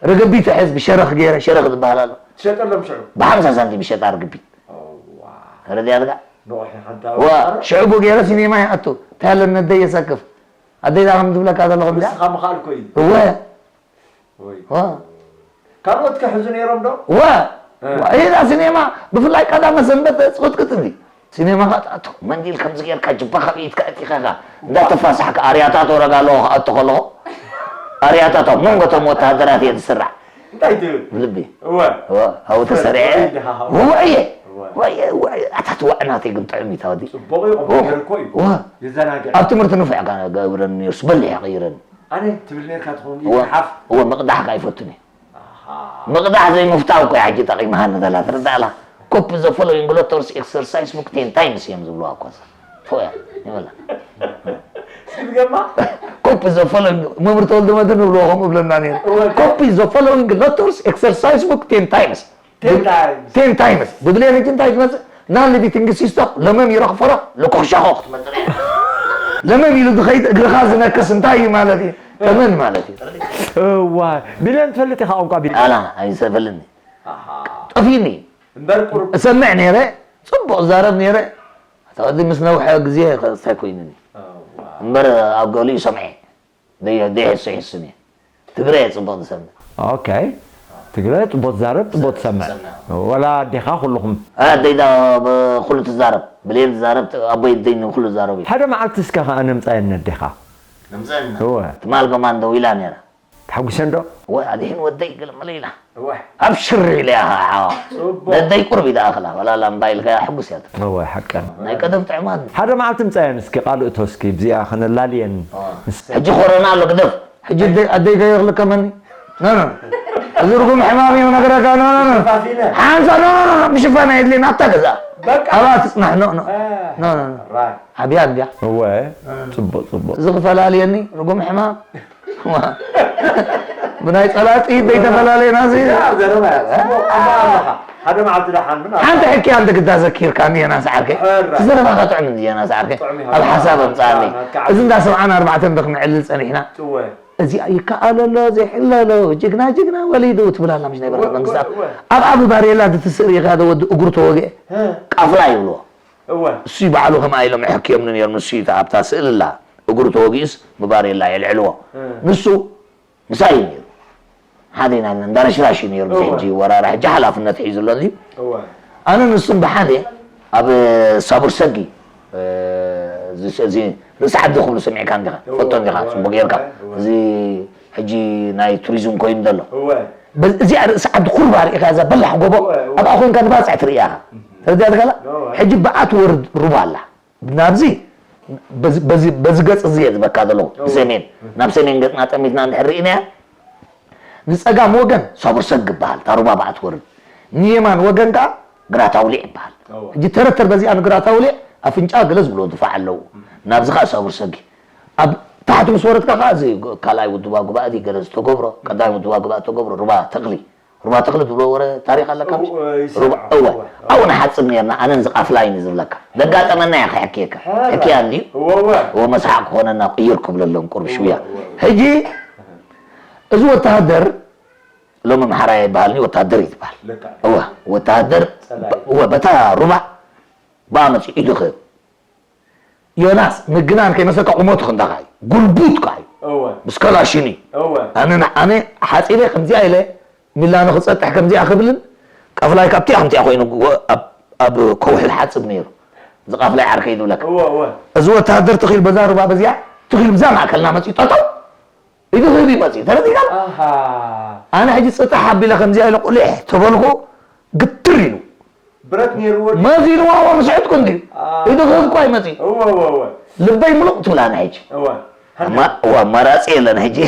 ርግቢት ሕዝ ብሸረኽ ገይረ፣ ሸረኽ ዝበሃል ኣሎ። ትሸጠሎም ሽዑ? ብሓምሳ ሳንቲም ይሸጣ ርግቢት። እዋ። ተረዲኣትካ? ንቑሕ ኢኻ እንተ ዋ፣ ኣበሻ። ሽዕቡ ገይረ ሲኔማ ይኣቱ። እንታይ ኣሎ ነደይ የሰክፍ። ኣደይ ደኣ ከም ትብለካ ዘለኹ እንድያ? ንስኻ ምኻኣልኮ እዩ። እወ። ወይ። ዋ። ካልኦት ከ ሕዙ ነይሮም ዶ? ዋ። እ። ዋ፣ ይዛ ሲኔማ ብፍላይ ቀዳመ ሰንበት ጽቕጥቅጥ እንዲ። ሲኔማ ኸኣ ትኣቱ፣ መንዲል ከምዚ ጌርካ፣ ጅባኻ ብኢድካ ኣእቲኻ ኢኻ እንዳተፋሳሕካ፣ ኣርያታት ወረጋ ኣለዎ ክኣቱ ከለኹ፣ ኣርያታት ኣብ መንጎ እቶም ወተሃደራት እየ ዝስራዕ። እንታይ ትብል? ብልቢ እወ እወ፣ ኣብኡ ተሰሪዐ ውዕይ ዲኻ? ውዕየ እወ ውዕየ ውዕየ፣ ኣታ ትውዕና ተይግብጥዕም እዩ ታወዲ ጽቡቕ እዩ ቁም ነገር እኮ እዩ እወ የዘናግዕ ኣብ ትምህርቲ ንፉዕ ኢኻ ገብረኒ ነይሩስ በሊሕ ይቕይረኒ። ኣነ ትብል ነርካ ትኸውን እወ ይሓፍ እወ፣ ምቕዳሕ ከይፈቱን እየ። ምቕዳሕ ዘይምፍታው እኮ ሕጂ ጠቒምሃኒ ዘላ ትርዳእላ። Copy the following letters exercise book ten times እዮም ዝብልዋ እኮ እዛ። ፎያ ይበላ። ሲድገማ Copy the following፣ መምህር ተወልደ መድህን ንብልዎ ከምኡ እብለና ነይሩ። እወ። Copy the following letters exercise book ten times። Ten times. Ten times። ብብሌን ሕጂ እንታይ ትመጽእ? ናን ሊቪቲንግ ሲስቶክ ለመም ይረኽፈሮ ልኮሻኾ ክትመጽእ እያ። ለመም ኢሉ ዝኸይድ እግርኻ ዝነክስ እንታይ እዩ ማለት እዩ? ተመን ማለት እዩ። እዋ ቢልዮን ትፈልጥ ኢኻ ቋንቋ ቢልዮን ኣላ ኣይሰፈልኒ ጠፊኒ እምበር ቁሩብ እሰምዕ ነይረ። ጽቡቕ ዛረብ ነይረ። ኣታ ወዲ ምስ ነውሐ ግዜ እንታይ ኮይኑኒ እምበር ኣብ ገሊኡ ሰምዐ ዘይሕሱ ይሕሱን እየ። ትግረ እየ ጽቡቕ ዝሰምዕ። ኦኬ ትግረ ጽቡቅ ትዛረብ ጽቡቅ ትሰምዕ ወላ ኣዴኻ ኩልኹም ኣደይ ዳ ኩሉ ትዛረብ ብሌን ትዛረብ ኣቦይ ደይ ኩሉ ትዛረብ እዩ። ሓደ መዓልቲ እስከ ከኣ ነምጻየኒ ኣዴኻ እወ ትማል ከማን ደው ኢላ ነይራ። ተሓጒሰን ዶ ወይ ኣድሒን ወደይ ገለ መለ ኢላ እወ ኣብሽር ኢለ እያ ከዓ ጽቡቅ ነደይ ቁርብ ይደኣኽላ ወላ ላምባ ኢልካ ሕጉስ እያ። እወ ሓቀን ናይ ቀደም ጥዕማት ሓደ መዓልቲ ምጻየን እስኪ ቃል እቶ እስኪ ብዚኣ ከነላልየን ሕጂ ኮረና ኣሎ ግደፍ። ሕጂ ኣደይ- ኣደይ ከየኽልከመኒ ኖ ኖ እዚ ርጉም ሕማም እዩ ነገረካ ኖ ኖ ኖ ፋፊነ ሓንሳ ኖ ኖ ኖ ምሽፋን ኣየድልየን ኣብታ ገዛ በቃ ኣብኣ ትጽናሕ ኖ ኖ ኖ ኖ ኖ ራይ ዓብያ እንድያ እወ ጽቡቅ ጽቡቅ እዚ ክፈላልየኒ ርጉም ሕማም ዋ። ብናይ ጸላጢ ዘይተፈላለየና እዚ ዘረባ እያ ጽቡቅ ኣባ ኣለኻ ሓደ መዓልቲ ደሓን ምን ሓንቲ ሕክያ እንተ ግዳ ዘኪርካኒ የና ሰዓርከይ ሕራይ። ትዘረባኻ ጥዑም እንዲ የና ሰዓርከይ ጥዑም እዩ። ኣብ ሓሳብ ኣምጻኣኒ ናትካ እዚ እንዳ ሰብዓን ኣርባዕተን ዶ ክነዕልል ጸኒሕና ጥወ እዚ ይከኣለሎ ዘይሕለሎ ጅግና ጅግና ወሊዱ ትብል ኣላ ምሽ ናይ በረኸት መንግስታት እወ። ኣብኣ ብባሬላ ድትስእ ርኢኻ ዶ ወዲ እግሩ ተወግአ ቃፍላ ይብልዎ እወ እሱ ባዕሉ ከምኣ ኢሎም ሕክዮምኒ ነይሮም ንሱ እዩ ኣብታ ስእሊ ኣላ እግሩ ተወጊኡስ ብባሬላ የልዕልዎ ንሱ ምሳይ እዩ ነይሩ ሓደ ኢና እንዳረሽራሽ እዩ ነይሩ ሕጂ ወራራ ሕጂ ሓላፍነት ሒዙ ኣሎ እዚ እወ ኣነ ንሱን ብሓደ ኣብ ሳቡር ሰጊ እዚ ርእሲ ዓዲ ክብሉ ሰሚዕካ እንዲኻ ፈልጦ እንዲኻ ፅቡቅ ጌርካ እዚ ሕጂ ናይ ቱሪዝም ኮይኑ ዘሎ እወ እዚኣ ርእሲ ዓዲ ኩርባ ርኢኻ እዛ በላሕ ጎቦ ኣብኣ ኮንካ ንባፅዕ ትርእያ ኢኻ ተረዲኣትካላ ሕጂ ብኣት ወርድ ሩባ ኣላ ናብዚ በዚ ገፅ እዚ እየ ዝበካ ዘለኹ ብሰሜን ናብ ሰሜን ገፅና ጠሚትና እንድሕር ርኢናያ ንፀጋም ወገን ሳቡር ሰግ ይበሃል እታ ሩባ ብኣ ትወርድ ንየማን ወገን ከዓ ግራታውሊዕ ይበሃል ሕጂ ተረተር በዚኣ ንግራታውሊዕ ኣፍንጫ ገለ ዝብሎ ድፋዕ ኣለዉ ናብዚ ከዓ ሳቡር ሰግ ኣብ ታሕቲ ምስ ወረድካ ከዓ እዚ ካልኣይ ውድባ ጉባእ እዚ ገለ ዝተገብሮ ቀዳማይ ውድባ ጉባእ ዝተገብሮ ሩባ ተኽሊ ሩባ ተኽሊ ዝብሎ ወረ ታሪክ ኣለካ እወ ኣብኡ ንሓፅብ ነርና ኣነን ዝቃፍላይኒ ዝብለካ ዘጋጠመና እያ ክሕክየካ ሕክያ እንድዩ እወ መስሓቅ ክኾነና ቅይር ክብለሎም ቁርብ ሽውያ ሕጂ እዚ ወተሃደር ሎሚ ምሓራይ ይበሃልኒ ወተሃደር እዩ ዝበሃል እወ ወተሃደር እወ በታ ሩባ ብኣ መፂኡ ኢዱ ክህብ ዮናስ ምግናን ከይመሰልካ ቁመቱ ክንዳኻ እዩ ጉልቡት ከዓ እዩ ምስ ከላሽኒ ኣነ ንዓነ ሓፂለ ከምዚኣ ኢለ ሚላኖ ክፀጥሕ ከምዚኣ ክብልን ቀፍላይ ካብቲኣ ከምቲኣ ኮይኑ ኣብ ከውሒ ሓፅብ ነይሩ እዚ ቀፍላይ ዓርከይ ዝብለካ እዚ ወተሃደር ትኺል በዛ ሩባ በዚኣ ትኺል ብዛ ማእከልና መፂኡ ጠጠው ኢዱ ክህብ ይመፅእ ተረዲእካ ኣነ ሕጂ ፅጥሕ ኣቢለ ከምዚኣ ኢለ ቁሊሕ ተበልኩ ግትር ኢሉ ብረት ነይርዎ መዚንዋ ዋ ምስሕትኩ እንድዩ ኢዱ ክህብ እኳ ይመፅእ እወ እወ እወ ልበይ ምሉቕ ትብላ ኣነ ሕጂ እወ እዋ ኣማራፂ የለን ሕጂ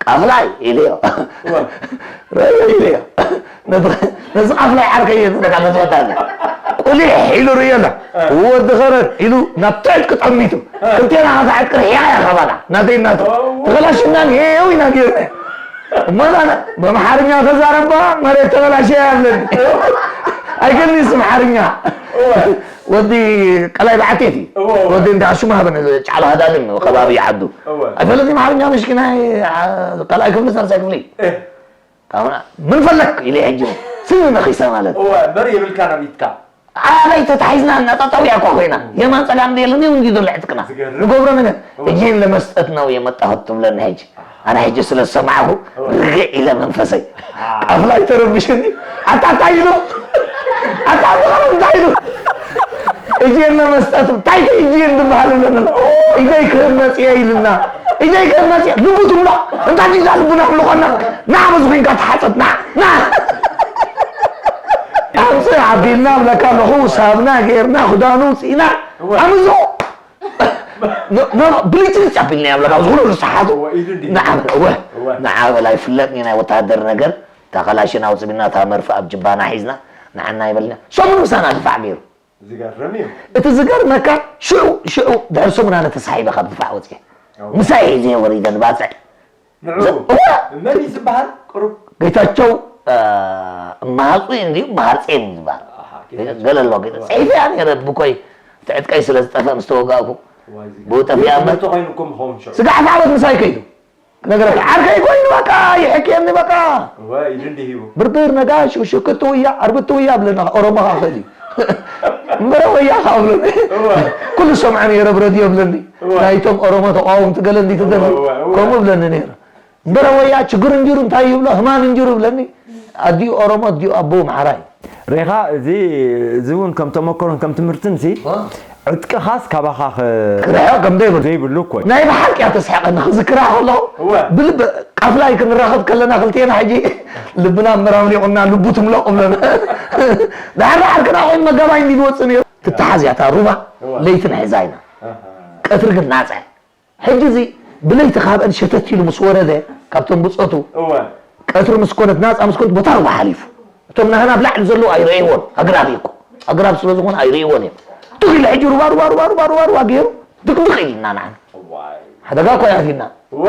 ቃፍላይ ኢለዮ ረዮ ኢለዮ ነዚ ቃፍላይ ዓርከይ እየ ዝብለካ ነዝወዳለ ቁሊሕ ኢሉ ርእዮ ኣሎ ወዲ ኸረን ኢሉ ናብ ትሕት ክጠሚቱ ክልቴና ኸሳዕት ቅርሕያ እያ ኸባና ናተይ ናቱ ተኸላሽና ሄው ኢና ጌርና እሞ ኣምሓርኛ ተዛረባ መሬት ተበላሸያ ይብለኒ ኣይገኒስ ኣምሓርኛ ወዲ ቀላይ በዓቴት እዩ ወዲ እንዳ ሽሙ ሃበነ ጫላ ሃዳድም ከባቢ ዓዱ ኣይፈለጥ ኣምሓርኛ ምሽኪና ካልኣይ ክፍሊ ሳልሳይ ክፍሊ ምን ፈለክ ኢለ ሕጂ ስሚ ነኺሰ ማለት በር የብልካ ናብ ኢትካ ኣበይ ተታሒዝና እናጠጠውያ እኳ ኮይና የማን ፀጋም የለን እውን እንዲ ዘሎ ዕጥቅና ንገብሮ ነገር እጄን ለመስጠት ነው የመጣሁት ትብለኒ ሕጂ ኣነ ሕጂ ስለ ዝሰማዕኩ ርግዕ ኢለ መንፈሰይ ቃፍላይ ተረብሽኒ ኣታ እንታይ ኢሉ ኣታ እንታይ ኢሉ እጄን ለመስጠት እንታይ እጄን ዝበሃል ኣለና ኢደይ ክህብ መፅየ ኢልና ኢደይ ከመፅእ ልቡ ትብሎ። እንታይ ድዩ እዛ ልቡና ትብሎ ኮና? ና በዚ ኮይንካ ተሓፀብ፣ ና፣ ና። ኣምፅእ ኣቢልና ብለካ ኣለኹ፣ ሳብና ገይርና፣ ክዳኑ ውፅኢና፣ እወ። ኣምፅኡ። ኖ፣ ኖ፣ ኖ፣ ብሊጭልጭ ኣቢልና ብለካ፣ ኣብዚ ኩሉ ሰሓቱ። እወ፣ ኢዱ እንዲህ። ንዓ በል፣ እወ፣ እወ። ንዓ በል፣ ኣይፍለጥን እዩ ናይ ወታደር ነገር። እታ ካላሽን ኣውፅእ ቢልና፣ እታ መርፍ ኣብ ጅባና ሒዝና፣ ንዓና ይበልና። ሰሙን ምሳና ድፋዕ ገይሩ። ዝገርም እዩ። እቲ ዝገርመካ፣ ሽዑ፣ ሽዑ፣ ድሕሪ ሰሙን ኣነ ተሳሒበ ካብ ድፋዕ ወፅየ። እወ። ምሳይ ሒዘ ወሪደ ንባፅዕ። ንዑ ዘ-፣ እወ። መን እዩ ዝበሃል? ቅሩብ ጌታቸው፣ እ፣ እመሃፁ እዩ እንድዩ፣ እመሃርፀ እዩ ዝበሃል። ኣሃ፣ ጌታቸው። ገለ ኣሎ፣ ጌታ-፣ እወ። ፅሒፈ እያ ነይረ፣ ብኮይ፣ እቲ ዕጥቀይ ስለ ዝጠፍአ ምስ ተወጋእኩ። እዋይ፣ ዝገርም። ብኡ ጠፊኣ እምበር። ትምህርቲ ኮይኑ እኮ ምኸውን ሽዑ። ስጋዕ ዓመት ምሳይ ከይዱ። ክነግረካ፣ ዓርከይ ኮይኑ በቃ፣ ይሕክየኒ በቃ። እወ፣ ኢዱ እንዲህ ሂቡ። ብርብር፣ ነጋሽ፣ ሽክቲ ውያ፣ ዓርብቲ ውያ ብለና፣ ኦሮሞ ኸዓ ኸዲ። እምበረ ወያ ኸዓ ብለኒ። እወ። ኩሉ ሰምዐ ነይረ ብረድዮ ብለኒ። እወ። ናይቶም ኦሮሞ ተቃወምቲ ገለ እንዲ ትደሊ፣ እወ፣ እወ፣ እወ። ከምኡ ብለኒ ነይረ። እምበረ ወያ ችግር እንጅሩ እንታይ ይብሎ፣ ህማም እንጅሩ ብለኒ። ኣዲኡ ኦሮሞ፣ ኣዲኡ ኣቦኡ ኣምሓራይ። ሬኻ፣ እዚ፣ እዚ እውን ከም ተመክሮን ከም ትምህርትን ሲ፣ ዋ። ዕጥቅኻስ ካባኻ ኸ-፣ ክርሕቕ ከም ዘይብሉ። ዘይብሉ እኮ እዩ። ናይ ብሓቂ እያ ተስሕቐኒ፣ ክዝክራ ከለኹ። እወ። ብልቢ፣ ቃፍላይ ክንራኸብ ከለና ክልቴና ሕጂ ልብና መራምሊቑና፣ ልቡ ትምለቕ ብለና። ድሓር ድሓር ክና ኮይኑ መጋባይ እንዲ ንወፅእ ነይሩ። ትተሓዝ እያ እታ ሩባ፣ እወ። ለይትን ሕዛ ኢና። ኣሃ። ቀትሪ ግን ናፃ። ሕጂ እዚ ብለይቲ ካብአን ሸተት ኢሉ ምስ ወረደ፣ ካብቶም ብጾቱ፣ እወ። ቀትሪ ምስ ኮነት፣ ናጻ ምስ ኮነት፣ ቦታ ሩባ ሓሊፉ። እቶም ናህና ብላዕሊ ዘለዉ ኣይረእይዎን፣ ኣግራብ እዩ እኮ። ኣግራብ ስለ ዝኾነ ኣይረእይዎን እዮም። ትኽ ኢሉ ሕጂ ሩባ፣ ሩባ፣ ሩባ፣ ሩባ፣ ሩባ፣ ሩባ ገይሩ፣ ድቅድቅ ኢልና ንዓና። እዋይ። ሓደጋ እኮ እዩ ኣትዩና። እወ፣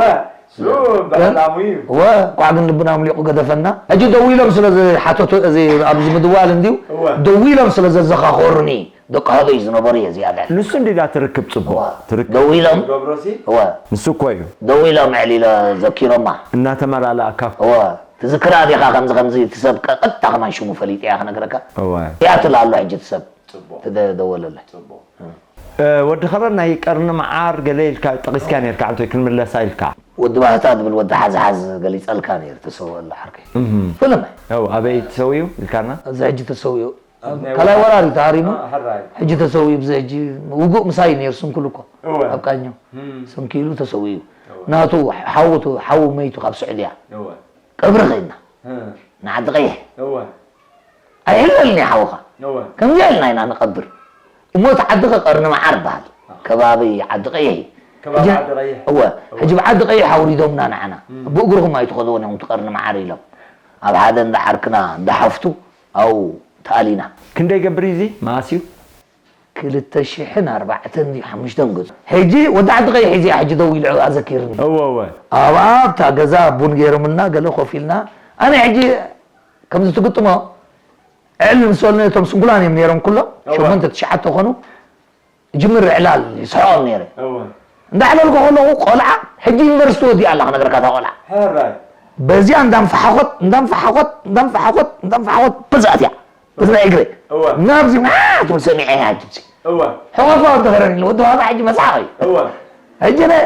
እሱ እ? በሕላሙ እዩ። እወ፣ ኳዕ ግን ልብና ኣምሊቑ ገደፈና። ሕጂ ደው ኢሎም ስለ ዝሓተቱ፣ እዚ ኣብዚ ምድዋል እንድዩ፣ እወ። ደው ኢሎም ስለ ዘዘኻኸሩኒ፣ ደቂ ሃበይ ዝነበሩ እየ እዚኣ ልዕሊ። ንሱ እንዲ ዳ ትርክብ ጽቡቕ። እዋ። ትርክብ። ደው ኢሎም። ገብሮሲ? እዋ። ንሱ እኮ እዩ። ደው ኢሎም ኣዕሊሎ ዘኪሮማ። እናተመላለኣካ። እዋ። ትዝክራ ዲኻ ከምዚ ከምዚ እቲ ሰብ ቀ-፣ ቀጥታ ከማን ሽሙ ፈሊጠ እያ ክነግረካ። እዋ። ያትል ኣሎ ሕጂ እቲ ሰብ። ጽቡቕ። ትደ-፣ ደወለለይ። ጽቡቕ። እ። እ፣ ወዲ ኸበን ናይ ቀርኒ መዓር ገለ ኢልካ ጠቒስካ ነርካ፣ ኣንቶይ ክንምለሳ ኢልካ። ወዲ ባህታ ዝብል ወዲ ሓዝሓዝ ገሊጸልካ ነይሩ፣ ተሰውኦ ኣሎ ዓርከይ። እህ። ፍልም። ያው ኣበይ ተሰውዩ ኢልካና? ኣብዚ ሕጂ ተሰውዩ። ኣብ ናይ ካልኣይ ወራር። ወራር እዩ ተሃሪሙ። አ፣ ሕራይ። ሕጂ ተሰዊኡ ብዚ ሕጂ ውጉእ ምሳይ ነይሩ ስንኩል እኮ። እወ። ኣብ ቃኘው። እም። ስንኪሉ ተሰዊኡ። እወ። ናቱ ሓውቱ፣ ሓው መይቱ ካብ ስዑድያ። እወ። ቀብሪ ኸይድና። እ። ንዓዲ ቀይሕ። እወ። ኣይሕለልን እዩ ሓውኻ። እወ። ከምዚኣ ኢልና ኢና ንቐብር። እሞ እቲ ዓዲ ኸ ቀርኒ መዓር ይበሃል። ኣህ። ከባቢ ዓዲ ቀይሕ እዩ። ከባቢ ሕጂ ዓዲ ቀይሕ። እወ። እወ። ሕጂ ብዓዲ ቀይሕ ኣውሪዶምና ንዓና። እም። ብእግርኹም ኣይትኸድዎን እዮም እቲ ቀርኒ መዓር ኢሎም። ኣብ ሓደ እንዳ ዓርክና እንዳ ሓፍቱ ኣብኡ ተኣሊና። ክንደይ ገብር እዩ እዚ? መኣስ እዩ? ክልተ ሽሕን ኣርባዕተን ድዩ ሓሙሽተን ገጹ። ሕጂ ወዲ ዓዲ ቀይሕ እዩ እዚኣ ሕጂ ደው ኢሉ ኣዘኪርኒ። እወ፣ እወ። ኣብኣ ኣብታ ገዛ ቡን ገይሮምልና ገለ ኮፍ ኢልና። ኣነ ሕጂ ከምዚ ትግጥሞ ዕል ምስ በሉኒ እቶም ስንኩላን እዮም ነይሮም ኩሎም። እወ። ሸሞንተ ትሽዓተ ኮኑ። ጅምር ዕላል ይስሕቖም ነይረ። እወ። እንዳዕለልኩ ከለኹ ቆልዓ፣ ሕጂ ዩኒቨርሲቲ ወዲኣ ኣላ ክነግረካ እታ ቆልዓ። ሕራይ። በዚኣ እንዳንፈሓኾት፣ እንዳንፈሓኾት፣ እንዳንፈሓኾት፣ እንዳንፈሓኾት፣ በዛ ኣትያ። በዚ ናይ እግረይ። እወ። ናብዚ፣ ዋ፣ ትብል ሰሚዐያ ሕጂ። እወ። ሕቆፋ ወዲ ኸረን ኢሉ፣ ወዲ ኸረን ሕጂ መጽሓቕ እዩ። እወ። ሕጂ ነ-፣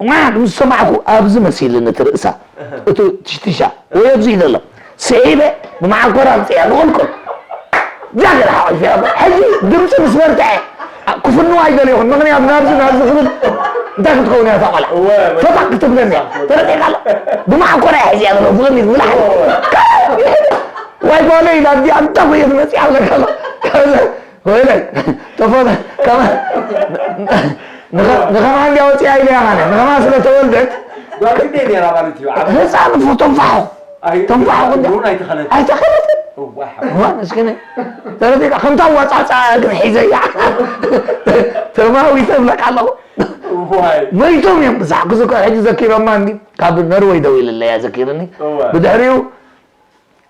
ዋ፣ ምስ ሰማዕኩ፣ ኣብዚ መሲልኒ እቲ ርእሳ። እህ። እቲ ትሽትሻ። ወይ ኣብዚ እዩ ዘሎ። ስዒበ ብመዓኮር ኣምፅያ ንቕልቅል። ጃገር ሓቒፈ እያ። ሕጂ ድምፂ ምስ በርትዐ፣ ክፍንዋ ኣይደለኹን። ምኽንያቱ ናብዚ ናብዚ ክብል እንታይ ክትኸውን እያ እታ ቆልዓ? እወ፣ እወ። ፈታቕ ክትብለኒ እያ። ተረዲእካ ኣሎ? ብመዓኮር እያ ሒዝያ ዘሎ፣ ብቕድሚት ብላዕሊ። እወ፣ እወ። ዋይ ጓለይ ኢላ፣ እንዲኣ እንታይ ኮይት መፂኣ ኣለካ ኣሎ። ወይለይ፣ ተፈ-፣ ከመ-፣ ንኸ-፣ ንኸማን እንዲያ ወፂኣ ኢለ እያ ማለት። ንኸማን ስለ ተወልደት ጓል ክንደይ ነይራ ማለት እዩ? ዓመት? ህፃን እፎ ተንፋሖ። ኣይ-፣ ተንፋሑ ክንዲ እውን ኣይተኸለትን። ኣይተኸለትን። እዋ፣ ሓው። እዋ፣ ምስኪን። ተረዲእካ፣ ከምታ ኣዋፃፅኣ ግን ሒዘያ። ተማዊተ እብለካ ኣለኹ። እዋይ። መይቶም እዮም ብዛሕ ክዝከር፣ ሕጂ ዘኪሮማ እንዲ፣ ካብ ነርወይ ደዊልለያ ዘኪርኒ። እዋ። ብድሕሪኡ፣